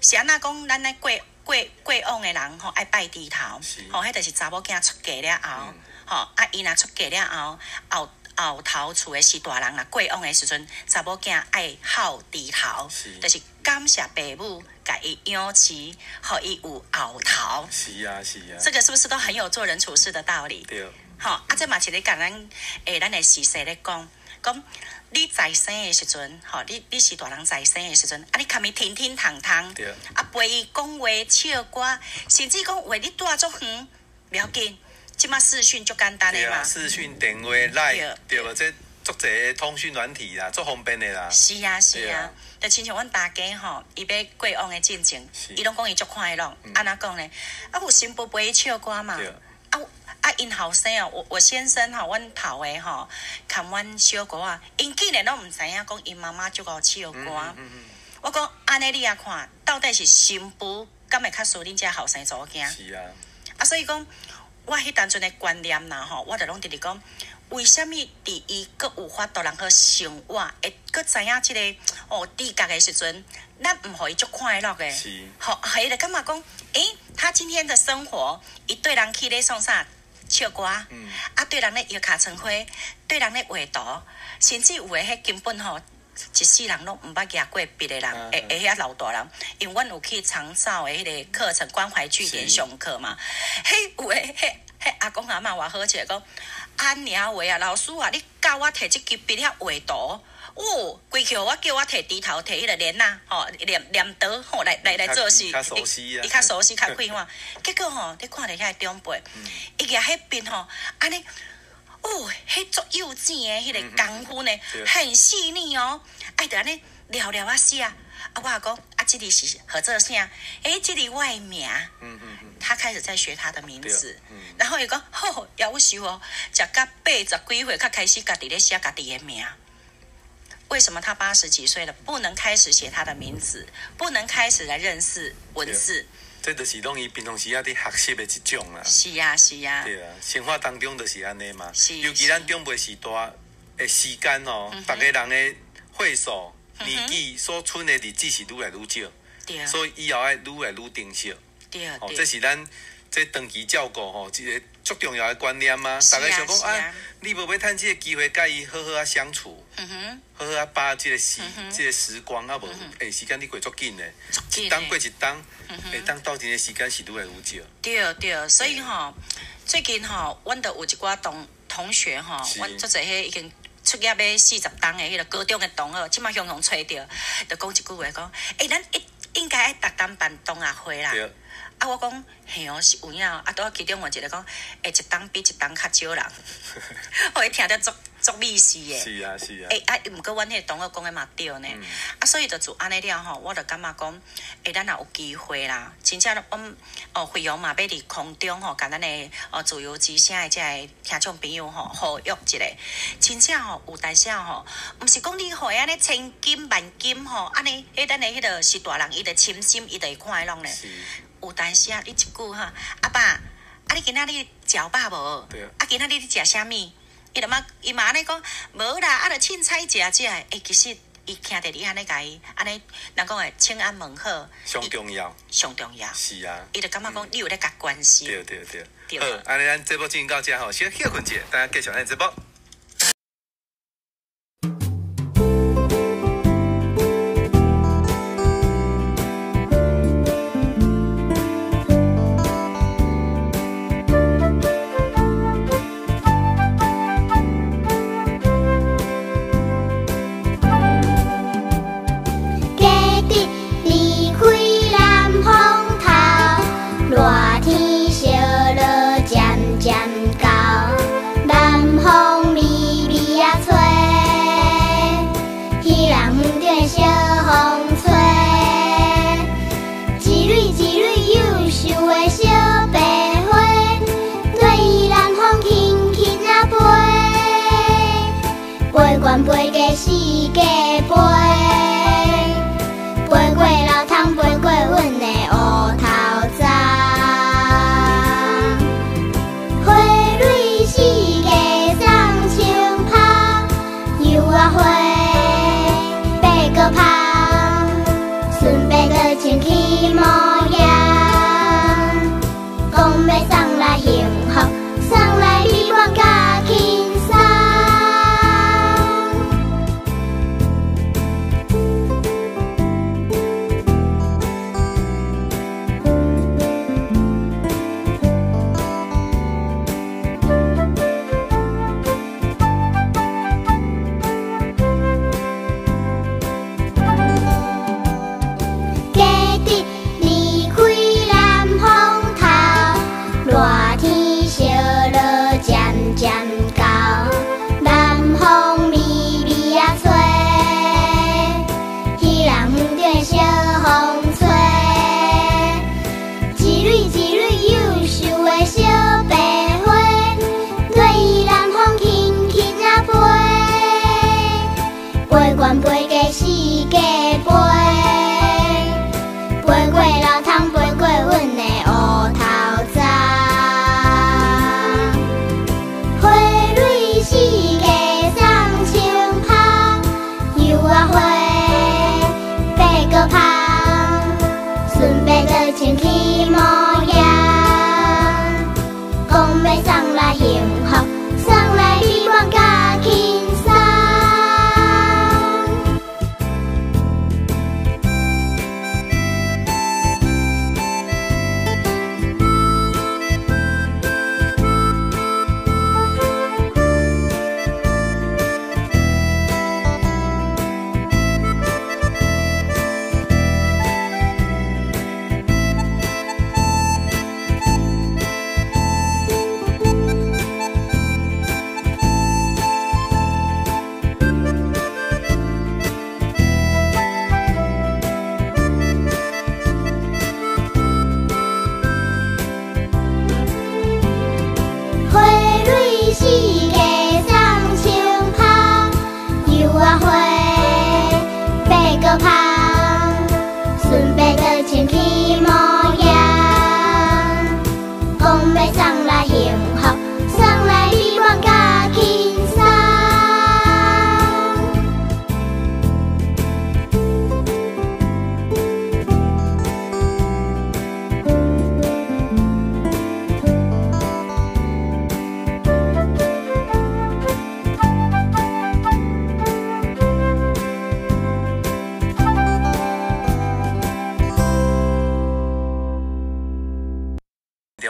[SPEAKER 2] 是按怎講？咱咧過過過往的人吼，愛拜豬頭，吼，彼就是查某囝出嫁了後，吼，啊，伊若出嫁了後，後後頭厝的序大人若過往的時陣，查某囝愛孝豬頭，就是感謝爸母共伊養飼，予伊有後頭。
[SPEAKER 1] 是啊，是啊。
[SPEAKER 2] 這個是不是都很有做人處事的道理？
[SPEAKER 1] 對。
[SPEAKER 2] 吼，啊，這嘛是咧共咱欸，咱的時勢咧講，講你在生的時陣，吼，你是大人在生的時陣，啊，你共伊天天通通，啊，陪伊講話、唱歌，甚至講話你住足遠，無要緊，這馬視訊足簡單的嘛。
[SPEAKER 1] 視訊電話 LINE，對無？這足濟通訊軟體啦，足方便的啦。
[SPEAKER 2] 是啊，是啊，就親像阮大家吼，伊欲過往的進前，伊攏講伊足快樂，按怎講呢？啊，有新婦陪伊唱歌嘛。啊啊！𪜶後生哦，我先生吼，阮頭的吼，含阮小姑仔，𪜶竟然攏毋知影講𪜶媽媽足𠢕唱歌。我講按呢你也看，到底是新婦敢會較輸恁這後生查某囝？
[SPEAKER 1] 是啊。
[SPEAKER 2] 啊，所以講，我彼當陣的觀念啦吼，我就攏直直講，為啥物佇伊閣有法度通好生活，會閣知影這个哦知覺的時陣，咱毋予伊足快樂的。
[SPEAKER 1] 是。
[SPEAKER 2] 吼，伊就感覺講，欸，他今天的生活，伊對人去咧創啥？唱歌，啊，對人咧搖尻川花，對人咧畫圖，甚至有的彼根本吼，一世人攏毋捌舉過筆的人，會會遐老大人，因為阮有去長照的彼个課程關懷據點上課嘛，彼有的彼彼阿公阿嬤偌好笑講，按呢話啊，老師啊，你教我提這支筆遐畫圖。哦，規氣我叫我提豬頭，提彼个鐮仔，吼，鐮鐮刀，吼，來來來做事，伊較熟悉，較快活。結果吼，你看著遐个長輩，伊舉彼筆吼，按呢，哦，彼足幼稚的彼个功夫呢，很細膩哦，愛著按呢了了仔寫。啊，我講啊，這裡是何做啥？欸，這裡我的名。他開始在學他的名字，然後伊講，吼，夭壽哦，食到80幾歲，才開始家己咧寫家己的名。為什麼他80幾歲了，不能開始寫他的名字，不能開始來認識文字？
[SPEAKER 1] 這就是攏伊平常時仔佇學習的一種啦。
[SPEAKER 2] 是啊，是啊。
[SPEAKER 1] 對啊，生活當中就是按呢嘛。
[SPEAKER 2] 是。
[SPEAKER 1] 尤其咱長輩時代的時間哦，逐个人的歲數、年紀所賰的日子是愈來愈少。
[SPEAKER 2] 對。
[SPEAKER 1] 所以以後愛愈來愈珍惜。
[SPEAKER 2] 對。
[SPEAKER 1] 哦，這是咱這長期照顧吼，一个足重要的觀念啊。逐家想講啊，你無欲趁這个機會佮伊好好仔相處，好好仔把握這个時這个時光啊無，欸，時間咧過足緊的，一冬過一冬，會當鬥陣的時間是愈來愈少。
[SPEAKER 2] 對對，所以吼，最近吼，阮就有一寡同同學吼，阮足濟彼已經出業欲40冬的彼个高中的同学，这马雄雄揣著，就讲一句话讲，欸，咱一应该爱逐冬办同学会啦。啊，我讲嘿哦，是有影哦。啊，拄仔其中有一个讲，欸，一冬比一冬较少人，我伊听得足足意思的。
[SPEAKER 1] 是啊，是啊。
[SPEAKER 2] 欸，啊，毋过阮彼个同学讲的嘛对呢。啊，所以就自按呢了吼，我就感觉讲，欸，咱若有机会啦，真正阮哦，惠阳嘛欲伫空中吼，共咱的哦自由之声的这个听众朋友吼，呼吁一下，真正吼有当时吼，毋是讲你予伊按呢千金万金吼，按呢，彼咱的彼个是大人，伊就深心，伊就会看彼拢咧。有当时啊，你一句哈，阿爸，啊你今仔日食有饱无？啊今仔日你食啥物？伊就嘛，伊嘛按呢讲，无啦，啊就凊彩食食。欸，其实伊听著你按呢共伊，按呢人讲的请安问好，
[SPEAKER 1] 上重要，
[SPEAKER 2] 上重要。
[SPEAKER 1] 是啊，
[SPEAKER 2] 伊就感觉讲你有咧共关心。
[SPEAKER 1] 对对对。好，按呢咱节目进行到遮吼，先歇困一下，等下继续咱节目。
[SPEAKER 5] 飞过四界飞，飞过老汤，飞过阮的乌头鬃。花蕊四界送枪炮，油仔花爬过抛，孙爸倒穿起模样，讲欲送来幸福，送来美满佮轻松。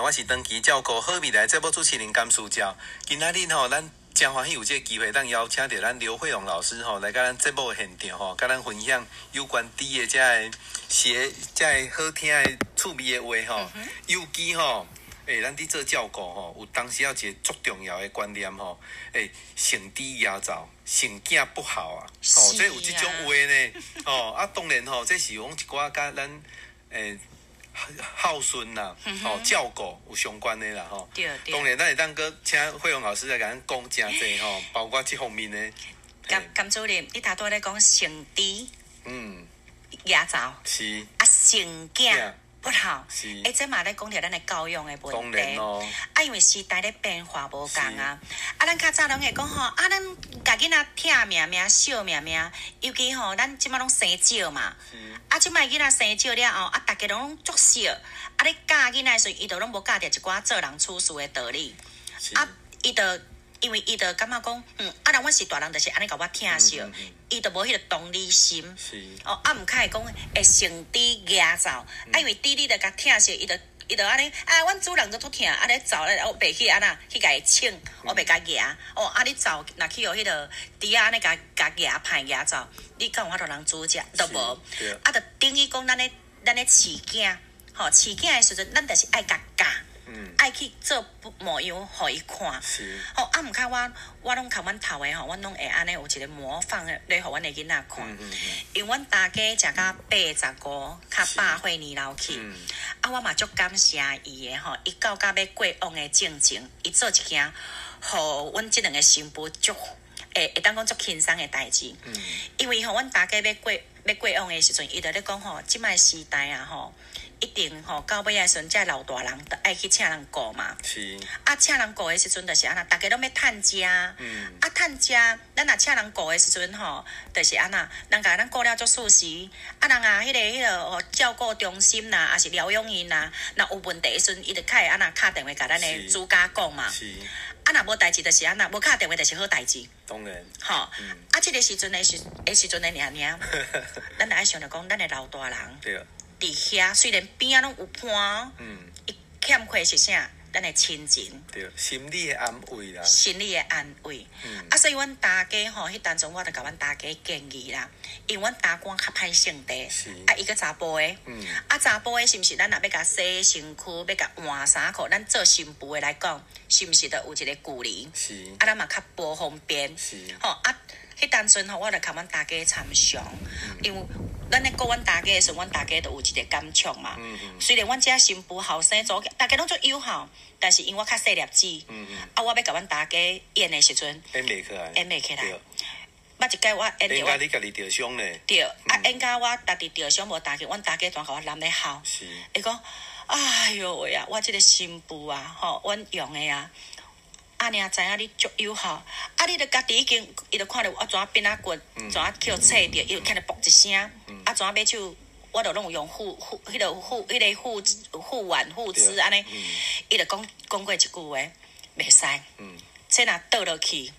[SPEAKER 1] 我是长期照顾好未来节目主持人甘书照。今仔日吼，咱真歡喜有這个機會，當邀請著咱劉惠榮老師吼來佮咱節目的現場吼，佮咱分享有關豬的這个寫這个好聽的趣味的話吼。尤其吼，咱佇做照顧吼，有當時有一个足重要的觀念吼，成豬夯灶，成囝不孝啊，吼，這有這種話呢，吼，啊，當然吼，這是講一寡佮咱孝順啦，吼，照顧有相關的啦，吼。當然，咱會當閣請惠榮老師來共咱講誠濟吼，包括這方面的。
[SPEAKER 2] 甘甘主任，你頭拄仔咧講成豬，夯灶，啊，成囝不孝，這嘛咧講著咱的教養的問題。啊，因為時代咧變化無仝啊，啊，咱較早攏會講吼，啊，咱共囡仔疼命命、惜命命，尤其吼，咱這擺攏生少嘛。啊，這擺囡仔生少了後，啊，逐家攏足惜。啊，咧教囡仔的時陣，伊就攏無教著一寡做人處事的道理。啊，伊就因為伊就感覺講，啊，人阮是大人，就是按呢共我疼惜，伊就無彼個同理心。哦，啊，毋較會講會成豬夯灶，啊，因為豬你著共疼惜，伊就按呢，啊，阮主人都足疼，按呢灶咧，我袂去按怎去共伊衝，我袂共夯。哦，啊，你灶若去予彼個豬仔按呢共共夯歹夯灶，你敢有法度人煮食？都無。啊，就等於講咱咧飼囝，吼，飼囝的時陣，咱就是愛共教。愛去做模樣，予伊看。吼，啊，毋較我，我攏共阮頭的吼，阮攏會按呢有一個模範咧，予阮的囡仔看。因為阮大家食甲85，較百歲年老去。啊，我嘛足感謝伊的吼，伊到甲欲過往的進前，伊做一件，予阮這兩個新婦足會會當講足輕鬆的代誌。因為吼，阮大家欲過欲過往的時陣，伊就咧講吼，這擺時代啊吼。一定吼，到尾仔時陣，這老大人就愛去請人顧嘛。啊，請人顧的時陣，就是按怎，逐家攏欲趁食。啊，趁食，咱若請人顧的時陣吼，就是按怎，人共咱顧了足舒適。啊，人啊，彼个照顧中心啦，抑是療養院啦，若有問題的時陣，伊就較會按怎敲電話共咱的主家講嘛。啊，若無代誌就是按怎，無敲電話就是好代誌。
[SPEAKER 1] 當然。
[SPEAKER 2] 吼，啊，這个時陣的時，的時陣的爾爾，咱就愛想著講，咱的老大人。佇遐雖然邊仔攏有伴，伊欠缺是啥？咱的親情。
[SPEAKER 1] 對，心理的安慰啦。
[SPEAKER 2] 心理的安慰。啊，所以阮大家吼，彼當陣我就共阮大家建議啦，因為阮大官較歹性地，啊，伊閣查埔的，啊，查埔的是毋是？咱若欲共洗身軀，欲共換衫褲，咱做新婦的來講，是毋是就有一個距離？啊，咱嘛較無方便。吼啊，彼當陣吼，我就共阮大家參詳，因為咱咧顧阮大家的時陣，阮大家就有一個感觸嘛。雖然阮遮新婦後生組，逐家攏足友好，但是因為我較細粒子，啊，我欲共阮大家演的時陣，
[SPEAKER 1] 演袂起來，
[SPEAKER 2] 演袂起來。捌一擺我演著，
[SPEAKER 1] 演甲你家己著傷咧。
[SPEAKER 2] 對，啊，演甲我家己著傷無大去，阮大家全共我攬咧哭。伊講：哎喲喂啊，我這個新婦啊，吼，阮用的啊。啊，爾知影你足友好，啊，你著家己已經，伊就看著我怎啊變仔骨，怎啊去予切著，伊就聽著嘣一聲，啊，怎啊買手，我著攏有用護護，彼个護，彼个護護腕護肢按呢，伊就講講過一句話，袂使，這若倒落去，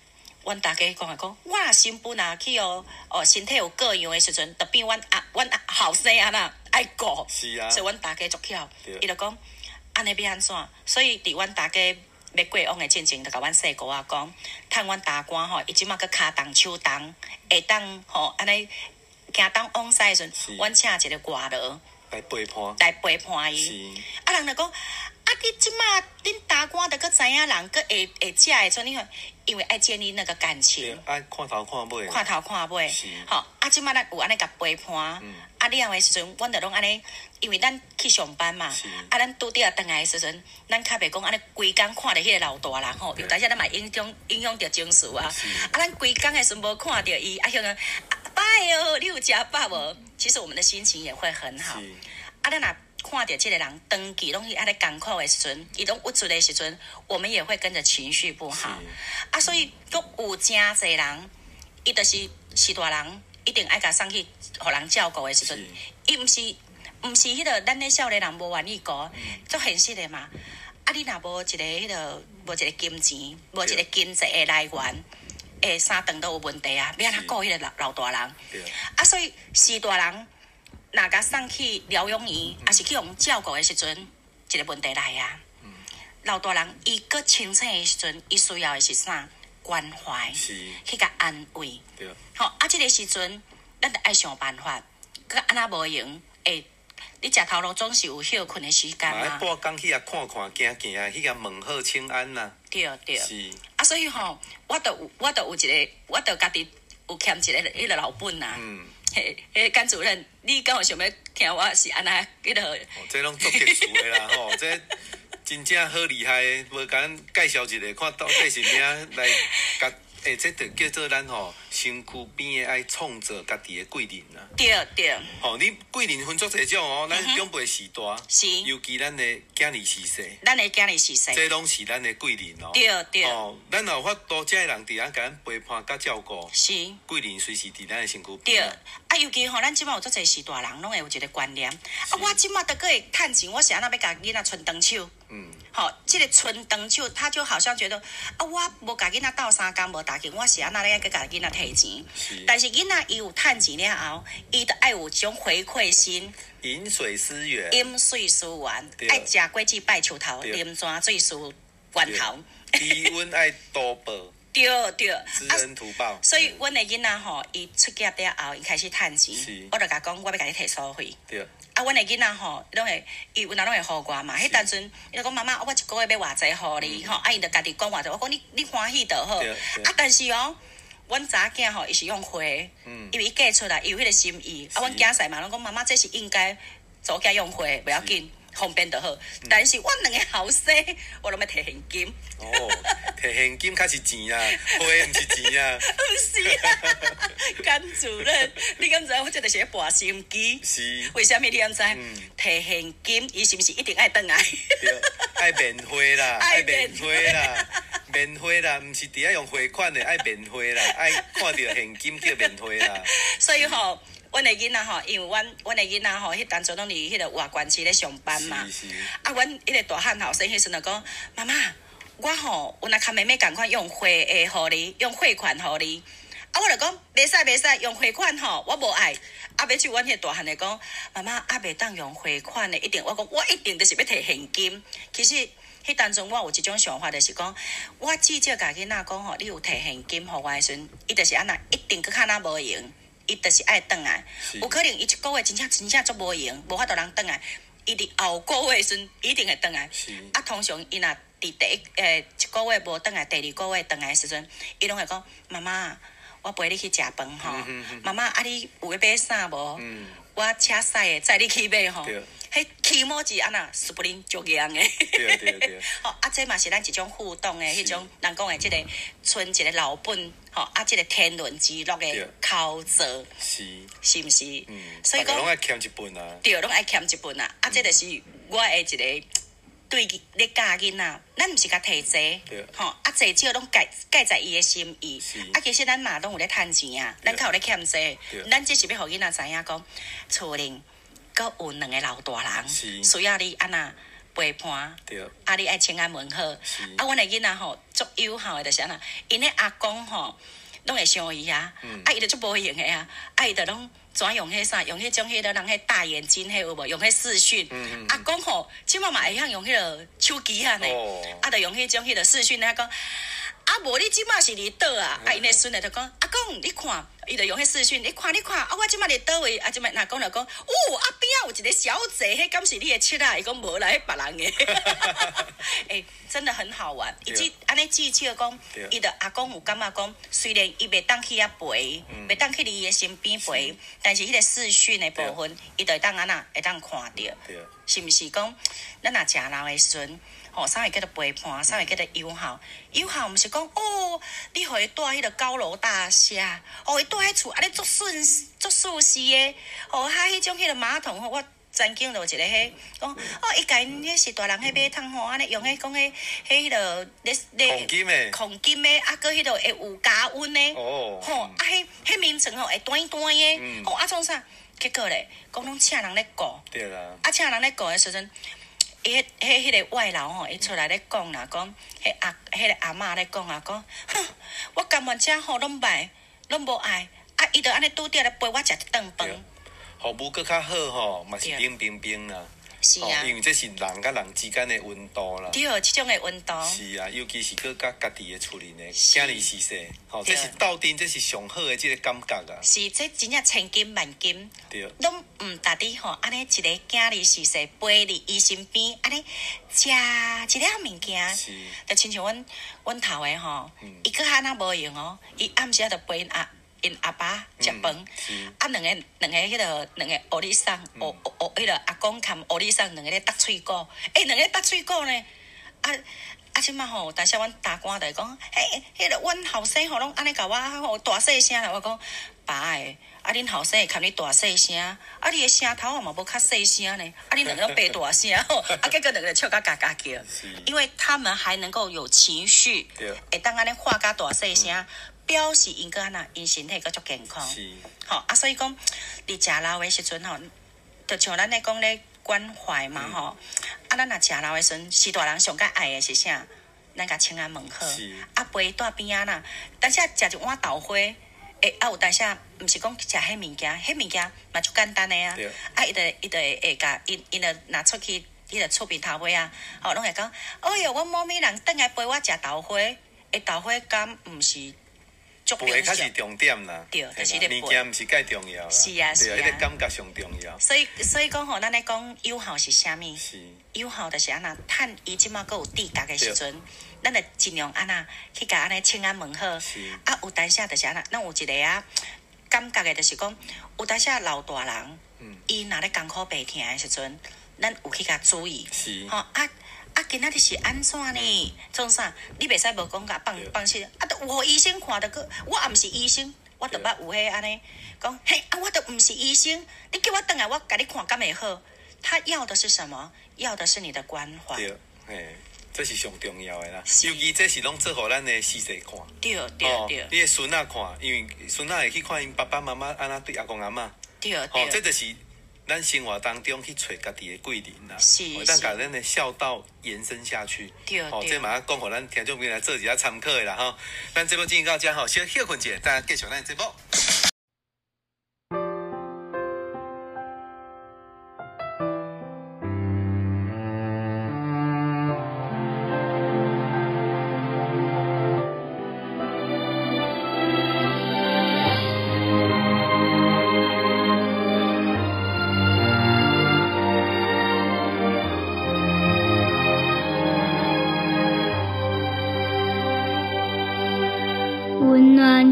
[SPEAKER 2] 阮大家講來講，我若新婦若去予哦身體有過樣的時陣，就變阮阿阮後生按怎愛顧，所以阮大家足巧，伊就講按呢欲按怎，所以佇阮大家欲過往的進前，就共阮細姑仔講，趁阮大官吼，伊這馬閣跤重手重，會當吼按呢行東往西的時陣，阮請一個外勞
[SPEAKER 1] 來陪伴，
[SPEAKER 2] 來陪伴伊。啊，人就講，啊，你這馬恁大官著閣知影人，閣會會食的時陣，你看，因為愛建立那個感情，
[SPEAKER 1] 愛看頭看尾，
[SPEAKER 2] 看頭看尾，吼，啊，這馬咱有按呢共陪伴，啊，了的時陣，阮就攏按呢，因為咱去上班嘛，啊，咱拄著轉來的時陣，咱較袂講按呢規工看著彼個老大人吼，有當時咱嘛影響影響著情緒啊，啊，咱規工的時陣無看著伊，啊，彼個阿爸喲，你有食飽無？其實我們的心情也會很好。啊，咱若看著這個人長期攏是按呢艱苦的時陣，伊攏鬱卒的時陣，我們也會跟著情緒不好。啊，所以閣有誠濟人，伊就是是大人，一定愛共送去予人照顧的時陣，伊毋是毋是彼个咱咧少年人無願意顧，足現實的嘛。啊，你若無一个彼个無一個金錢，無一個經濟的來源，三頓都有問題啊！欲按怎顧彼個老老大人？啊，所以是大人若共送去療養院，抑是去予照顧的時陣，一個問題來啊。老大人伊閣清醒的時陣，伊需要的是啥？關懷，去共安慰。吼，啊，這个時陣，咱著愛想辦法，閣按怎無閒？欸，你食頭路總是有歇睏的時間嘛。
[SPEAKER 1] 半工去遐看看行行，去共問好請安啦。
[SPEAKER 2] 對對。啊，所以吼，我著有一个，我著家己有欠一个彼个老本啊。彼彼甘主任，你敢有想欲聽我是按怎彼个？
[SPEAKER 1] 這攏足特殊的啦吼，這真正好厲害的，無共咱介紹一下，看到底是啥來共。欸，這就叫做咱吼身軀邊的愛創造家己的貴人啊。
[SPEAKER 2] 對對。
[SPEAKER 1] 吼，你貴人分足濟種哦，咱長輩序大，尤其咱的囝兒序細。
[SPEAKER 2] 咱的囝兒序細。
[SPEAKER 1] 這攏是咱的貴人哦。
[SPEAKER 2] 對對。
[SPEAKER 1] 哦，咱若有法度，這个人佇遐共咱陪伴佮照顧。貴人隨時佇咱的身軀邊。
[SPEAKER 2] 對。啊，尤其吼，咱這擺有足濟序大人，攏會有一个觀念。啊，我這擺著閣會趁錢，我是按怎欲共囡仔伸長手？吼，這个伸長手，他就好像覺得啊，我無共囡仔鬥相共，無同勁，我是按怎咧閣共囡仔提錢？但是囡仔伊有趁錢了後，伊著愛有一種回饋心。
[SPEAKER 1] 飲水思源。
[SPEAKER 2] 飲水思源，愛食果子拜樹頭，啉泉水思源頭。
[SPEAKER 1] 知恩愛圖報。
[SPEAKER 2] 對對，
[SPEAKER 1] 知恩圖報。
[SPEAKER 2] 所以，阮的囡仔吼，伊出業了後，伊開始趁錢，我就共講，我欲共你提所費。啊，阮的囡仔吼，攏會，伊有哪攏會予我嘛？彼當陣，伊就講媽媽，我一個月欲偌濟予你吼，啊，伊就家己講偌濟，我講你你歡喜就好。啊，但是哦，阮查囝吼，伊是用匯，因為伊計出來，伊有彼个心意。啊，阮囝婿嘛，攏講媽媽，這是應該查某囝用匯，袂要緊。方便就好，但是阮兩个後生，我攏欲提現金。
[SPEAKER 1] 哦，提現金較是錢啊，匯毋是錢啊。
[SPEAKER 2] 毋是啊，甘主任，你敢知影我這就是咧跋心機？
[SPEAKER 1] 是。
[SPEAKER 2] 為啥物你敢知？提現金，伊是毋是一定愛轉來？
[SPEAKER 1] 對，愛免匯啦，愛免匯啦，免匯啦，毋是佇遐用匯款的，愛免匯啦，愛看著現金叫免匯啦。
[SPEAKER 2] 所以吼。阮的囡仔吼，因為阮的囡仔吼，彼當陣攏佇彼个外縣市咧上班嘛。啊，阮彼个大漢後生彼時陣就講，媽媽，我吼有若較妹妹仝款用匯的予你，用匯款予你。啊，我就講袂使袂使，用匯款吼，我無愛。啊，尾仔阮彼个大漢就講，媽媽啊，袂當用匯款的，一定我講我一定就是欲提現金。其實。彼當陣我有一種想法，就是講，我至少共囡仔講吼，你有提現金予我的時陣，伊就是按怎，一定閣較若無閒。伊就是愛轉來，有可能伊一个月真正真正足無閒，無法度通轉來。伊佇後個月時陣一定會轉來。啊，通常伊若佇第一一个月無轉來，第二個月轉來的時陣，伊攏會講：媽媽，我陪你去食飯吼。媽媽，啊你有欲買衫無？我車駛的載你去買吼。彼起毛是按怎，斯普林足硬的。
[SPEAKER 1] 對對對。
[SPEAKER 2] 吼，啊，這嘛是咱一種互動的彼種，人講的這个賰一个老本，吼，啊，這个天倫之樂的口座，
[SPEAKER 1] 是，
[SPEAKER 2] 是毋是？
[SPEAKER 1] 所以講攏愛欠一份啊。
[SPEAKER 2] 對，攏愛欠一份啊！啊，這就是我的一个對咧教囡仔，咱毋是共提濟，吼，啊，濟少攏介介在伊的心意。啊，其實咱嘛攏有咧趁錢啊，咱較有咧欠債，咱只是欲予囡仔知影講，厝裡。閣有兩个老大人，需要你按怎陪伴，啊，你愛請安問好。啊，阮的囡仔吼足友好的，就是按怎，𪜶的阿公吼攏會想伊啊，啊，伊就足無閒的啊，啊，伊就攏怎用彼啥，用彼種彼个人彼大眼睛彼有無？用彼視訊，阿公吼這擺嘛會曉用彼个手機啊呢，啊，就用彼種彼个視訊咧講。啊，無你這擺是佇佗啊？啊，𪜶的孫仔就講，阿公你看，伊就用彼視訊，你看你看，啊，我這擺佇佗位？啊，這擺阿公就講，哦，啊邊仔有一个小姐，彼敢是你的妻仔？伊講無啦，彼別人的。欸，真的很好玩。伊只按呢至少講，伊就阿公有感覺講，雖然伊袂當去遐陪，袂當去佇伊的身邊陪，但是彼个視訊的部分，伊就會當按怎會當看著，是毋是講，咱若食老的時陣？吼，啥會叫做陪伴，啥會叫做友好？友好毋是講哦，你予伊住彼个高樓大廈，哦，伊住彼厝按呢足順足舒適的，哦，哈，彼種彼个馬桶吼，我曾經就有一个彼講，哦，伊共𪜶彼序大人彼馬桶吼，按呢用彼講彼彼彼个咧咧
[SPEAKER 1] 控金的，
[SPEAKER 2] 控金的，啊，閣彼个會有加溫的，吼，啊，彼彼眠床吼會彈彈的，吼，啊創啥？結果咧，講攏請人咧顧，啊，請人咧顧的時陣。伊彼彼彼个外勞吼，伊出來咧講啦，講彼阿彼个阿嬤咧講啊，講，哼，我甘願遮吼攏䆀，攏無愛，啊，伊就按呢拄著咧陪我食一頓飯。
[SPEAKER 1] 服務閣較好吼，嘛是冷冰冰啦。
[SPEAKER 2] 是啊，
[SPEAKER 1] 因为这是人佮人之间的温度啦。
[SPEAKER 2] 对，这种的温度。
[SPEAKER 1] 是啊，尤其是佮佮家己的厝里呢，囝儿是势，吼，这是斗阵，这是上好的这个感觉啊。
[SPEAKER 2] 是，这真正千金万金，拢毋值得吼，按呢一个囝儿逝世陪伫伊身边，按呢食一粒物件，就亲像阮头的吼，伊阁较若无闲哦，伊暗时仔就陪𪜶阿爸食饭，啊，两个彼个两个乌里送，乌彼个阿公含乌里送两个咧搭喙鼓，欸，两个搭喙鼓呢，啊，这摆吼，有当时阮大官就会讲，嘿，彼个阮后生吼拢按呢共我吼大细声啦，我讲爸的，啊恁后生会含你大细声，啊你的声头嘛无较细声呢，啊恁两个拢白大声吼，啊结果两个笑甲嘎嘎叫，因为他们还能够有情绪，会当按呢话甲大细声。表示𪜶阁按怎，𪜶身体阁足健康，吼啊，所以讲，伫食老的时阵吼，就像咱咧讲咧关怀嘛吼，啊，咱若食老的时阵，序大人上较爱的是啥？咱共请安问好，啊，陪蹛边仔啦，当时食一碗豆花，欸，啊，有当时毋是讲食彼物件，彼物件嘛足简单的啊，啊，伊就会共𪜶就若出去，彼个厝边头尾啊，吼，拢会讲，哎哟，阮某咪人转来陪我食豆花，欸，豆花敢毋是？
[SPEAKER 1] 陪较是重点啦，
[SPEAKER 2] 对，就是
[SPEAKER 1] 物件毋是介重要啦，
[SPEAKER 2] 是啊，是啊，
[SPEAKER 1] 彼个感觉上重要。
[SPEAKER 2] 所以讲吼，咱咧讲友好是啥物？
[SPEAKER 1] 是
[SPEAKER 2] 友好就是按怎，趁伊这摆阁有知觉的时阵，咱就尽量按怎去共按呢请安问好。啊，有当时就是按怎，咱有一个啊感觉的，就是讲有当时老大人，伊若咧艰苦病疼的时阵，咱有去共注意。
[SPEAKER 1] 是。
[SPEAKER 2] 吼啊。啊，今仔日是按怎呢？创啥？你袂使无讲共放放心。啊，都有予医生看著阁，我也毋是医生，我著捌有彼按呢讲，嘿，啊，我著毋是医生，你叫我转来，我共你看敢会好？他要的是什么？要的是你的关怀。
[SPEAKER 1] 对，嘿，这是上重要的啦。尤其这是拢做予咱的序细看。
[SPEAKER 2] 对对对。
[SPEAKER 1] 你的孙仔看，因为孙仔会去看𪜶爸爸妈妈按怎对阿公阿嬷。
[SPEAKER 2] 对对。
[SPEAKER 1] 这就是。咱生活当中去揣家己的贵人啦，
[SPEAKER 2] 是，
[SPEAKER 1] 当共咱的孝道延伸下去。
[SPEAKER 2] 对，
[SPEAKER 1] 吼，这嘛讲予咱听众朋友来做一下参考的啦吼。咱节目进行到这吼，小歇睏一下，等下继续咱的节目。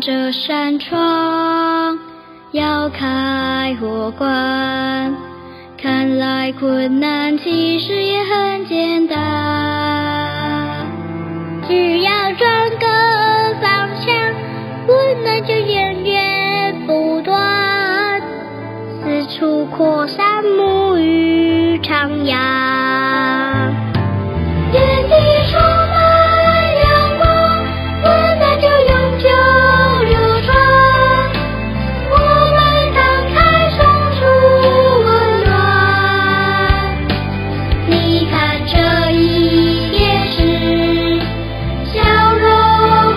[SPEAKER 5] 这扇窗要开或关，看来困难，其实也很简单。只要转个方向，温暖就源源不断，四处扩散，沐浴徜徉。天地充满阳光，温暖就永久流传。我们打开送出温暖，你看这一片是笑容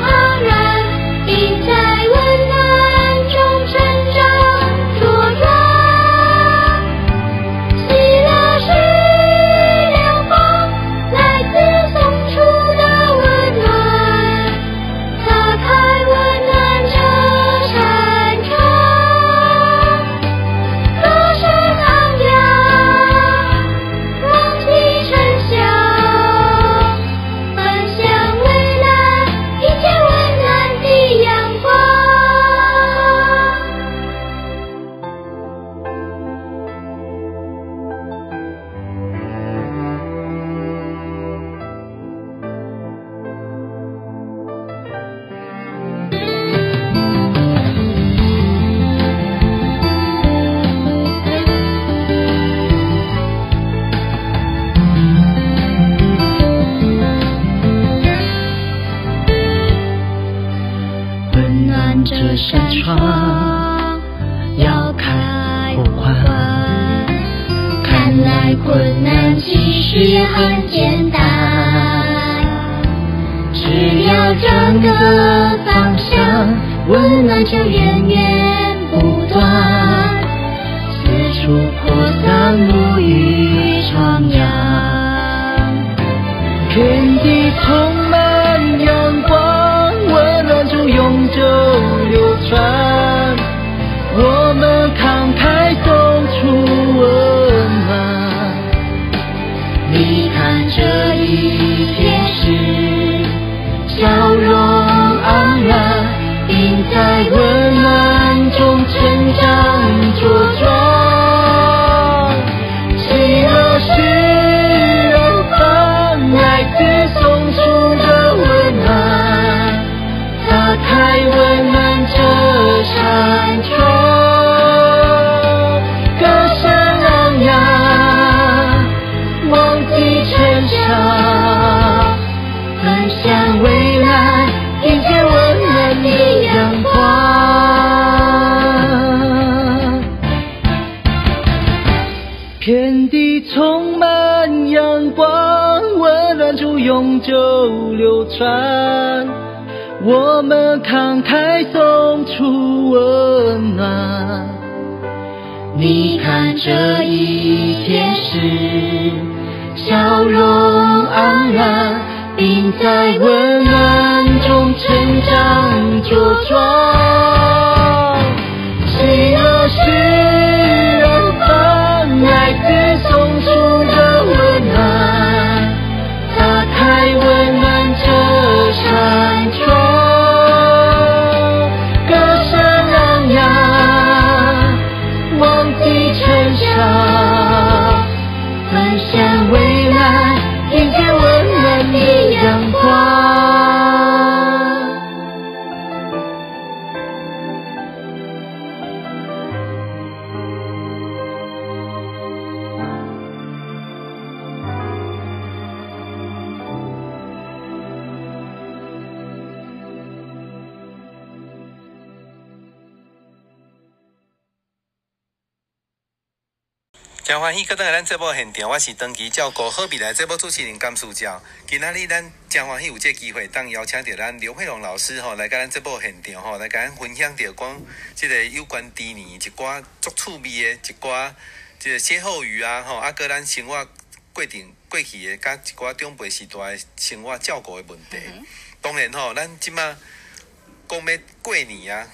[SPEAKER 5] 盎然，并在温暖中成长茁壮。喜乐是良方，来自送出的温暖，打开温暖这扇窗，歌声昂扬，望其成效，奔向未来，迎接温暖的阳光。
[SPEAKER 6] 温暖这扇窗，要开或关，
[SPEAKER 5] 看来困难其实也很简单，只要转个方向，温暖就源源不断，四处扩散，沐浴徜
[SPEAKER 6] 你看这一片是笑容盎然，并在温暖中成长茁壮。喜乐是远方来自松树的温暖，打开温暖这扇窗，歌声昂扬，忘记成伤，奔向未来，迎接温暖的阳光。遍地充满阳光，温暖处永久流传。我们慷慨送出温暖。你看这一片是笑容盎然，并在温暖中成长茁壮。喜乐是远方来自松树的温暖，打开温暖这扇窗，歌声昂扬，忘记成伤，奔向未来，迎接温暖的阳光。
[SPEAKER 1] 真欢喜，阁转来咱节目现场，我是长期照顾好未来节目主持人甘书照。今仔日咱真欢喜有这个机会，当邀请到咱刘慧蓉老师吼来佮咱节目现场吼，来共咱分享著讲这个有关猪年一寡足趣味的一寡这个歇后语啊吼，啊阁咱生活过程过去的佮一寡长辈时代的生活照顾的问题。当然吼，咱这马讲欲过年啊，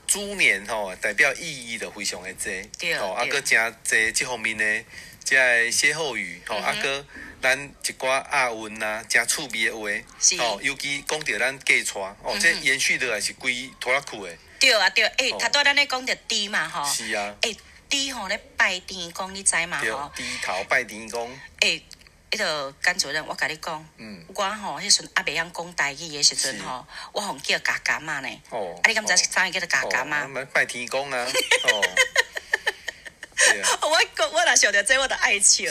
[SPEAKER 1] 猪年吼代表意义就非常的济，吼啊，阁诚济这方面的这个歇后语吼，啊阁咱一寡押韵啊，诚趣味的话，吼，尤其讲著咱嫁娶哦，这延续落来是规拖拉库的。
[SPEAKER 2] 对啊对，欸，头拄咱咧讲著猪嘛吼，
[SPEAKER 1] 是啊，
[SPEAKER 2] 欸，猪吼咧拜天公，你知嘛吼？
[SPEAKER 1] 猪头拜天公。
[SPEAKER 2] 欸，彼个甘主任，我共你讲，我吼彼时阵犹袂晓讲台语的时阵吼，我予人叫嘎嘎仔呢。啊，你敢知啥物叫做嘎嘎仔？
[SPEAKER 1] 拜天公啊！
[SPEAKER 2] 我若想著这，我就爱笑。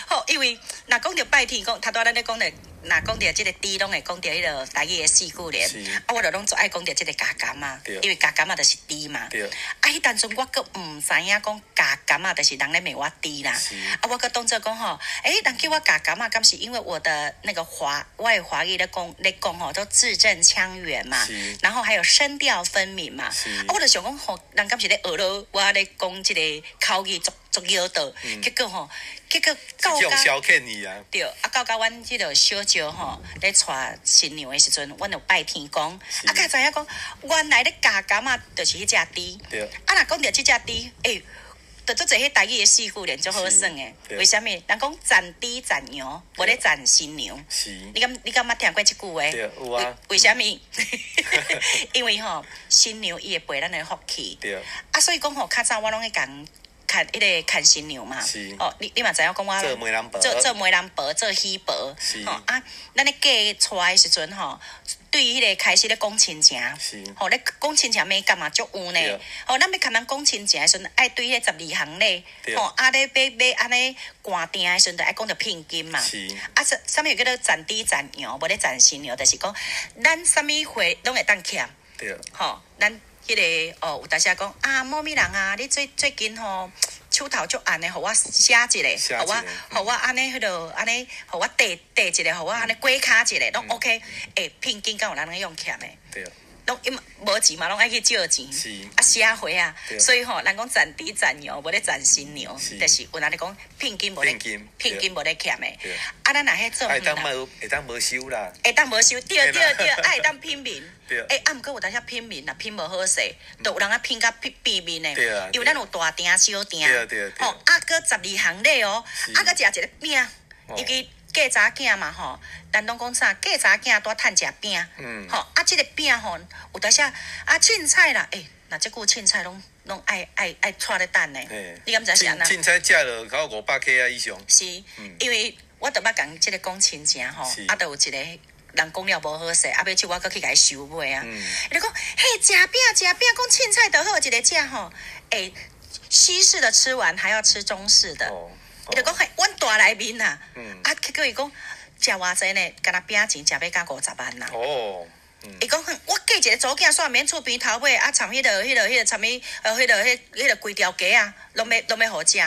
[SPEAKER 2] 好，因为若讲著拜天公，头拄咱咧讲著，若讲著这个猪，拢会讲著彼个台语的四句联。啊，我就拢足爱讲著这个嘎嘎仔，因为嘎嘎仔就是猪嘛。啊，彼当阵我阁毋知影讲嘎嘎仔就是人咧骂我猪啦。啊，我阁当做讲吼，欸，人叫我嘎嘎仔，敢是因为我的那个华，我的华语咧讲咧讲吼，都字正腔圆嘛，然后还有声调分明嘛。啊，我就想讲吼，人敢是咧学咯，我咧讲这个口语足足绕道，结果吼，结果到
[SPEAKER 1] 甲消遣伊啊，
[SPEAKER 2] 对，啊到甲阮这个小舅吼咧娶新娘的时阵，阮就拜天公，啊，才知影讲原来咧咬柑仔就是彼只猪，啊，若讲著这只猪，欸，就足济彼台语的四句联足好耍的，为啥物？人讲斩猪斩羊，无咧斩新娘。你敢捌听过这句话？
[SPEAKER 1] 对，有啊。
[SPEAKER 2] 为啥物？因为吼，新娘伊会陪咱的福气。
[SPEAKER 1] 对。
[SPEAKER 2] 啊，所以讲吼，较早我拢会共。牵彼个牵新娘嘛，哦，你嘛知影讲我
[SPEAKER 1] 做媒人婆，
[SPEAKER 2] 做媒人婆，做喜婆，吼啊，咱咧嫁娶的时阵吼，对彼个开始咧讲亲情，吼咧讲亲情美感嘛足有呢，吼咱欲共人讲亲情的时阵，爱对彼个12项礼，吼啊咧欲按呢捾定的时阵，就爱讲著聘金嘛，啊啥啥物叫做斩猪斩羊，无咧斩新娘，就是讲咱啥物货拢会当欠，吼咱。彼个哦，有当时讲啊，某咪人啊，你最近吼手头足红的，予我写一个，予我按呢彼落按呢，予我缀缀一个，予我按呢过跤一个，拢 OK。欸，聘金敢有人咧用欠的？
[SPEAKER 1] 对。
[SPEAKER 2] 拢因无钱嘛，拢爱去借钱，啊写货啊，所以吼，人讲斩猪斩羊，无咧斩新娘，就是有人咧讲聘金无咧，聘金无咧欠的。啊，咱若彼做，
[SPEAKER 1] 会当无收啦，
[SPEAKER 2] 会当无收，对对对，啊会当聘面，欸，啊毋过有当时聘面若聘无好势，就有人啊聘甲变变面的，因为咱有大埕小埕，吼，啊阁12项礼哦，啊阁食一个饼。尤其嫁查囝嘛吼，咱攏講啥？嫁查囝拄趁食餅，吼啊，這個餅吼，有當時啊，凊彩啦，欸，若這久凊彩攏攏愛愛愛帶咧等呢。你敢知是按怎？
[SPEAKER 1] 凊彩食落到500塊啊以上。
[SPEAKER 2] 是，因為我著捌共這個講親情吼，啊，著有一個人講了無好勢，啊，尾手我閣去共伊收尾啊。伊就講，嘿，食餅食餅，講凊彩就好，一个食吼，欸，西式的吃完還要吃中式的。伊就講，嘿，阮大內面啊，啊，結果伊講食偌濟呢？干焦餅錢食欲到50萬啦。伊講，我嫁一個查某囝，煞免厝邊頭尾啊，參彼個、彼個、彼個參物，彼個、彼彼個規條街啊，攏欲攏欲予食。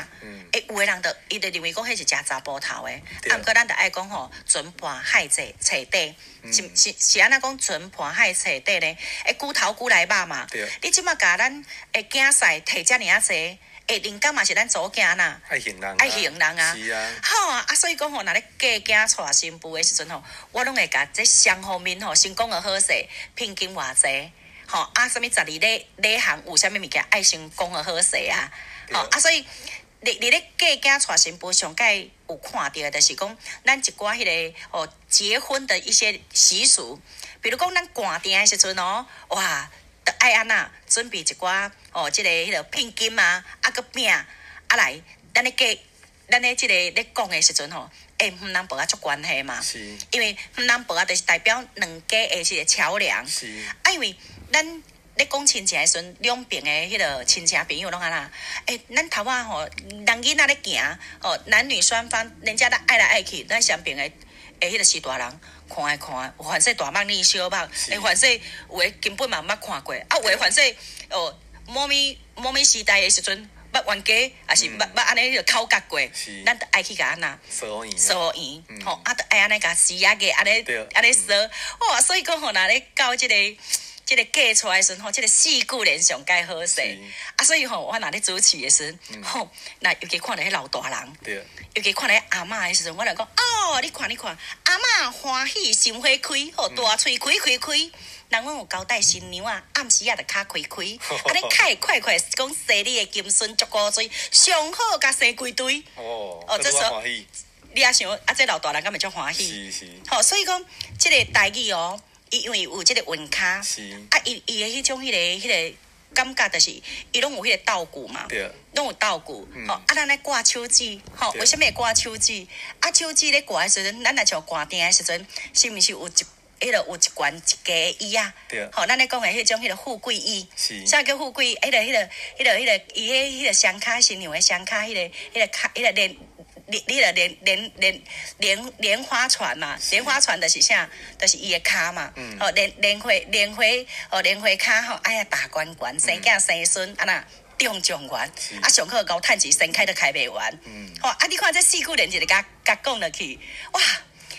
[SPEAKER 2] 欸，有的人就伊就認為講彼是食查埔頭的，啊，毋過咱就愛講吼，船伴海坐揣底，是是是按怎講船伴海揣底咧？欸，龜頭龜內肉嘛。你這馬共咱的囝婿提遮爾仔濟。欸，人家嘛是咱祖囝呐，
[SPEAKER 1] 愛還人，
[SPEAKER 2] 愛還人啊，
[SPEAKER 1] 是啊，
[SPEAKER 2] 吼啊，所以講吼，若咧嫁囝娶新婦的時陣吼，我攏會共這雙方面吼先講予好勢，聘金偌濟，吼啊，啥物十二禮禮項有啥物物件愛先講予好勢啊，吼啊，所以佇佇咧嫁囝娶新婦上蓋有看著的，就是講咱一寡彼個哦結婚的一些習俗，比如講咱寒訂的時陣哦，哇！著愛按怎準備一寡哦，這個彼個聘金啊，啊閣餅啊來，咱咧嫁，咱咧這個咧講的時陣吼，欸，毋通薄仔足關係嘛，因為毋通薄仔就是代表兩家的這個橋梁，啊，因為咱咧講親情的時陣，兩邊的彼個親戚朋友攏按怎，欸，咱頭仔吼，人囡仔咧行，吼，男女雙方，人家咧愛來愛去，咱雙邊的的彼個序大人。看來看，凡勢大目你小目，欸，凡勢有的根本嘛毋捌看過，啊，有的凡勢哦，某物某物時代的時陣，捌冤家，抑是捌捌按呢口角過，咱著愛去共按怎疏遠，吼，啊，著愛按呢共絲仔個按呢按呢說，哇，所以講吼，若咧到這個這個嫁娶的時陣吼，這個四句聯上蓋好勢，啊，所以吼，我若咧主持的時陣，吼，若尤其看著彼老大人，尤其看著彼阿嬤的時陣，我就講，哦，你看你看，阿嬤歡喜心花開，吼，大喙開開開，人阮有交代新娘啊，暗時仔就跤開開，按呢較會快快講生你的金孫足古錐，上好共生規堆。
[SPEAKER 1] 哦，
[SPEAKER 2] 哦，這時候你也想，啊，這老大人敢會足歡喜？
[SPEAKER 1] 是是。
[SPEAKER 2] 吼，所以講這個台語哦。伊因為有這個韻跤，啊，伊伊的彼種彼個彼個感覺，就是伊攏有彼個道具嘛，攏有道具，吼，啊，咱咧掛手指，吼，為啥物會掛手指？啊，手指咧掛的時陣，咱若像寒訂的時陣，是毋是有一彼個有一懸一加的椅仔？吼，咱咧講的彼種彼個富貴椅，啥叫富貴？彼個彼個彼個彼個伊彼彼個雙跤新娘的雙跤，彼個彼個跤，彼個連。你你著蓮蓮蓮蓮蓮花船嘛，蓮花船就是啥？就是伊的跤嘛。吼，蓮蓮花蓮花吼，蓮花跤吼，愛啊大懸懸，生囝生孫按怎中狀元，啊上好𠢕趁錢先開都開袂完。吼，啊你看這四句連一个共共講落去，哇！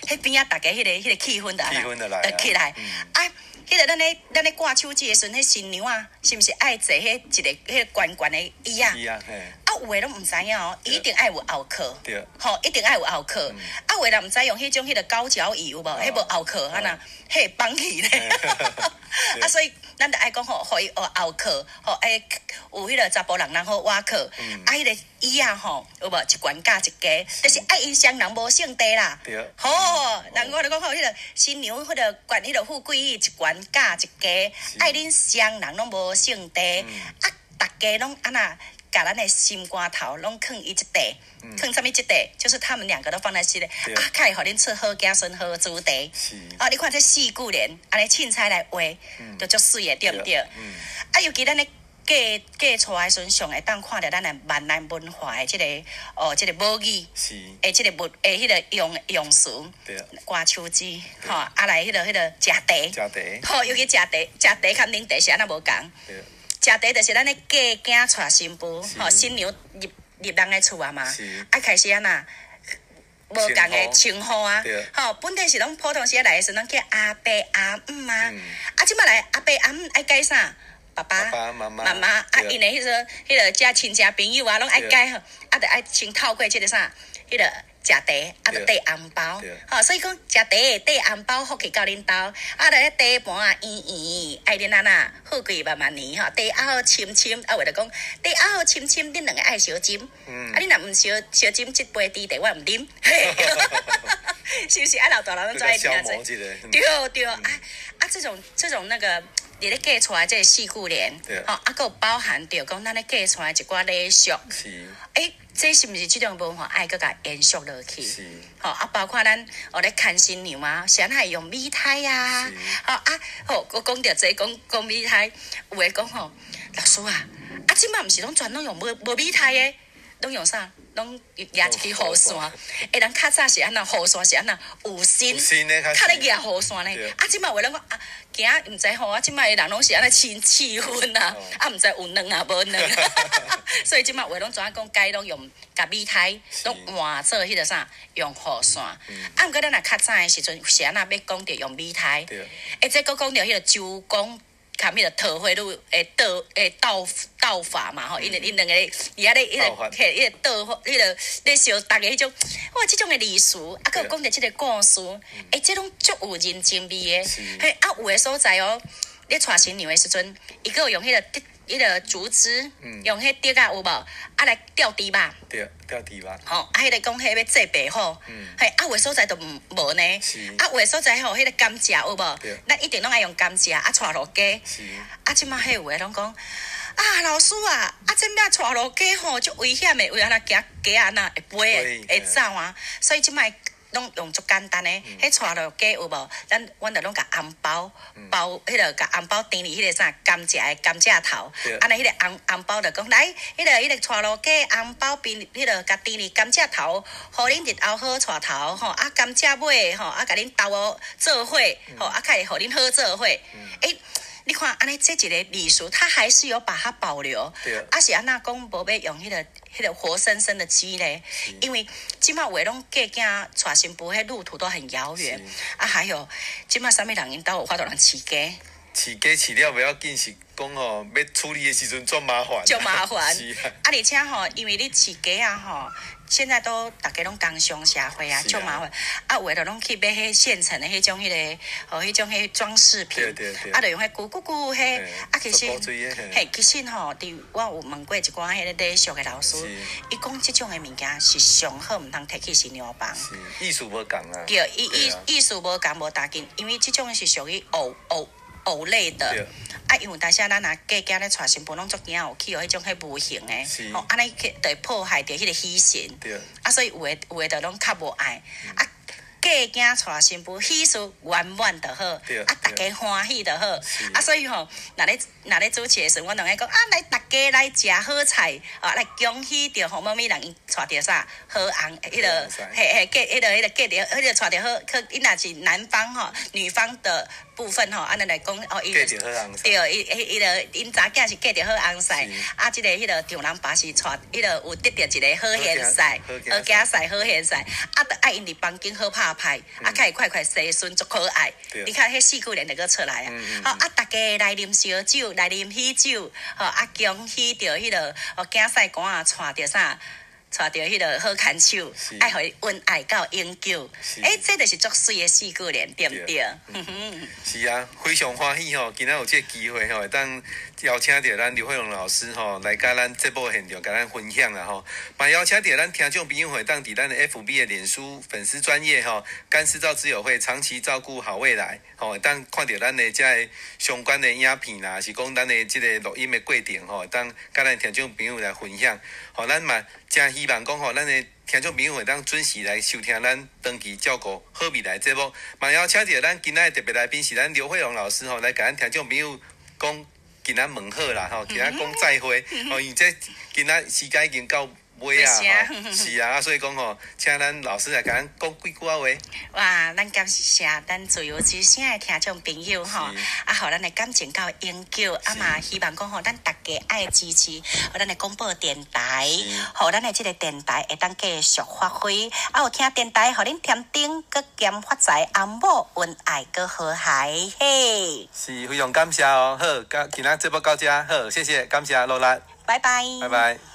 [SPEAKER 2] 彼邊仔逐家彼個彼個氣氛就按怎就起來。啊，彼個咱咧咱咧掛手指的時陣，彼新娘仔是毋是愛坐彼一个彼個懸懸的椅仔？啊，有的攏毋知影哦，伊一定愛有後靠，吼，一定愛有後靠。啊，有的人毋知用彼種彼個高腳椅有無？彼無後靠，按怎？彼會綁去咧。啊，所以咱著愛講吼，予伊學後靠，吼，愛有彼個查埔人人好倚靠。啊，彼個椅仔吼，有無一懸佮一加，就是愛𪜶雙人無性地啦。吼，人我就講吼，彼個新娘彼個懸彼個富貴椅一懸佮一加，愛恁雙人攏無性地，啊，逐家攏按怎？共咱的心肝頭攏囥伊這塊，囥啥物這塊？就是他們兩個都放在心裡，啊，較會予恁出好子孫好子弟。哦，你看這四句聯，按呢凊彩來畫，就足媠的，對毋對？啊，尤其咱咧嫁嫁娶的時陣，上會當看著咱的閩南文化的這個哦，這個母語，的這個物的彼個用用詞，掛手指，吼，啊來彼個彼個食茶，
[SPEAKER 1] 食茶，
[SPEAKER 2] 吼，尤其食茶，食茶佮啉茶是按怎無仝？食茶就是咱咧嫁囝娶新婦，吼，新娘入入人的厝啊嘛，啊開始按怎無仝的稱呼啊，吼，本底是攏普通時來的時陣攏叫阿伯阿姆啊，啊這擺來阿伯阿姆愛改啥？爸爸
[SPEAKER 1] 媽
[SPEAKER 2] 媽媽，啊𪜶的彼個彼個遮親戚朋友啊，攏愛改吼，啊著愛先透過這個啥，彼個。食茶，啊，就綴紅包，吼，所以講食茶綴紅包，福氣到恁兜。啊，來茶盤啊，圓圓，愛恁按怎富貴萬萬年吼。茶甌深深，啊，有的講茶甌深深，恁兩個愛相斟。啊，你若毋相相斟，這杯甜茶我毋啉。是毋是？啊，老大人攏做愛聽這個。對對，啊啊，這種那個，佇咧嫁娶這個四句聯，吼，啊，閣有包含著講咱咧嫁娶一寡禮俗。
[SPEAKER 1] 是。
[SPEAKER 2] 欸，這是毋是這種文化愛閣共延續落去？
[SPEAKER 1] 是。
[SPEAKER 2] 吼啊，包括咱哦咧牽新娘啊，是按怎會用米胎啊？吼啊，好，閣講著這講講米胎，有的講吼，老師啊，啊，這擺毋是攏全攏用無無米胎的，攏用啥？攏舉一支雨傘。欸，人較早是按怎雨傘是按怎有身，較咧舉雨傘呢。啊，這擺有的人講啊，驚毋知吼，啊，這擺的人攏是按呢穿試婚啊，啊，毋知有卵啊無卵。所以這擺有的攏怎講，改攏用共米胎，攏換做彼個啥，用雨傘。啊，毋過咱若較早的時陣是按怎欲講著用米胎。欸，這閣講著彼個周公。含彼個桃花女的鬥的鬥鬥法嘛吼，𪜶𪜶兩个佇遐咧，彼個彼彼個鬥法，彼個咧相逐的彼種，哇，這種的歷史，啊，閣有講著這個故事，欸，這攏足有人情味的。嘿，啊，有的所在哦，咧娶新娘的時陣，伊閣有用彼個彼個竹枝，用彼竹仔有無？啊，來吊豬肉。
[SPEAKER 1] 對，吊豬肉。
[SPEAKER 2] 吼，啊，彼個講彼欲祭白虎，嘿，啊，有的所在就毋無呢。啊，有的所在吼，彼個甘蔗有無？咱一定攏愛用甘蔗，啊，娶落家。啊，這擺彼有的攏講，啊，老師啊，啊，這擺娶落家吼，足危險的，為按怎驚雞仔按怎會飛會走啊？所以這擺。攏用足簡單的，彼娶落家有無？咱阮就攏共紅包包，彼個共紅包釘佇彼個啥甘蔗的甘蔗頭，按呢彼個紅紅包就講來，彼個彼個娶落家紅包邊，彼個共釘佇甘蔗頭，予恁日後好娶頭吼，啊甘蔗尾吼，啊共恁兜做伙吼，啊較會予恁好做伙。欸，你看按呢，這一个禮俗，他還是有把它保留。啊是按怎講無欲用彼個彼個活生生的雞咧？因為這擺有的攏嫁囝娶新婦，彼路途都很遙遠。啊，還有這擺啥物人𪜶兜有法度人飼雞？
[SPEAKER 1] 飼雞飼了袂要緊，是講吼欲處理的時陣足麻煩。
[SPEAKER 2] 足麻煩。
[SPEAKER 1] 是啊。
[SPEAKER 2] 啊，而且吼，因為你飼雞仔吼，現在都逐家攏工商社會啊，足麻煩。啊，有的就攏去買彼現成的彼種彼個，吼，彼種彼裝飾品。啊，就用彼咕咕咕彼。啊，其實，嘿，其實吼，佇我有問過一寡彼个禮俗的老師，伊講這種的物件是上好毋通提去新娘房。
[SPEAKER 1] 是，意思無仝啊。
[SPEAKER 2] 對，意意意思無仝無打緊，因為這種是屬於偶偶。偶類的，啊，因為當時咱若嫁囝咧娶新婦，攏足驚有去予彼種彼無形的，吼，按呢去就會破壞著彼個喜神，啊，所以有的有的就攏較無愛，啊，嫁囝娶新婦喜事圓滿就好，啊，逐家歡喜就好，啊，所以吼，若咧若咧主持的時陣，阮攏愛講啊，來逐家來食好菜，啊，來恭喜著某某人𪜶娶著啥好翁，彼个嘿嘿嫁，彼个彼个嫁著，彼个娶著好，去𪜶若是男方吼，女方的部分吼，按呢來講哦，伊對，伊伊伊個𪜶查囝是嫁著好翁婿，啊，這個彼個丈人爸是娶彼個有得著一個好現婿，好囝婿，好現婿，啊，著愛𪜶佇房間好拍牌，啊，較會快快生孫足可愛。你看彼四句聯就閣出來啊，好啊，逐家來啉燒酒，來啉喜酒，吼啊，恭喜著彼個哦，囝婿官仔娶著啥？娶著彼个好牽手，愛予伊恩愛到永久。欸，這就是足媠的四句聯，對毋對？
[SPEAKER 1] 是啊，非常歡喜吼，今仔有這个機會吼，會當邀請著咱劉惠榮老師吼來佮咱節目現場共咱分享啦吼。嘛邀請著咱聽眾朋友會當佇咱的 FB 的臉書粉絲專頁吼，甘思照之友會長期照顧好未來吼，會當看著咱的這个相關的影片啦，是講咱的這个錄音的過程吼，會當佮咱聽眾朋友來分享。吼，咱嘛誠希望講吼，咱的聽眾朋友會當準時來收聽咱長期照顧好未來節目。嘛邀請著咱今仔的特別來賓是咱劉惠榮老師吼，來共咱聽眾朋友講今仔問好啦吼，今仔講再會吼，因為這今仔時間已經到尾啊，吼，是啊，所以講吼，請咱老師來共咱講幾句仔話。
[SPEAKER 2] 哇，咱感謝咱自由之聲的聽眾朋友吼，啊，予咱的感情到永久，啊嘛希望講吼，咱逐家愛支持，予咱的廣播電台，予咱的這个電台會當繼續發揮。啊，有聽電台，予恁添丁，閣兼發財，翁某恩愛閣和諧，嘿。
[SPEAKER 1] 是非常感謝哦，好，今仔節目到這，好，謝謝，感謝，努力，
[SPEAKER 2] 拜拜，
[SPEAKER 1] 拜拜。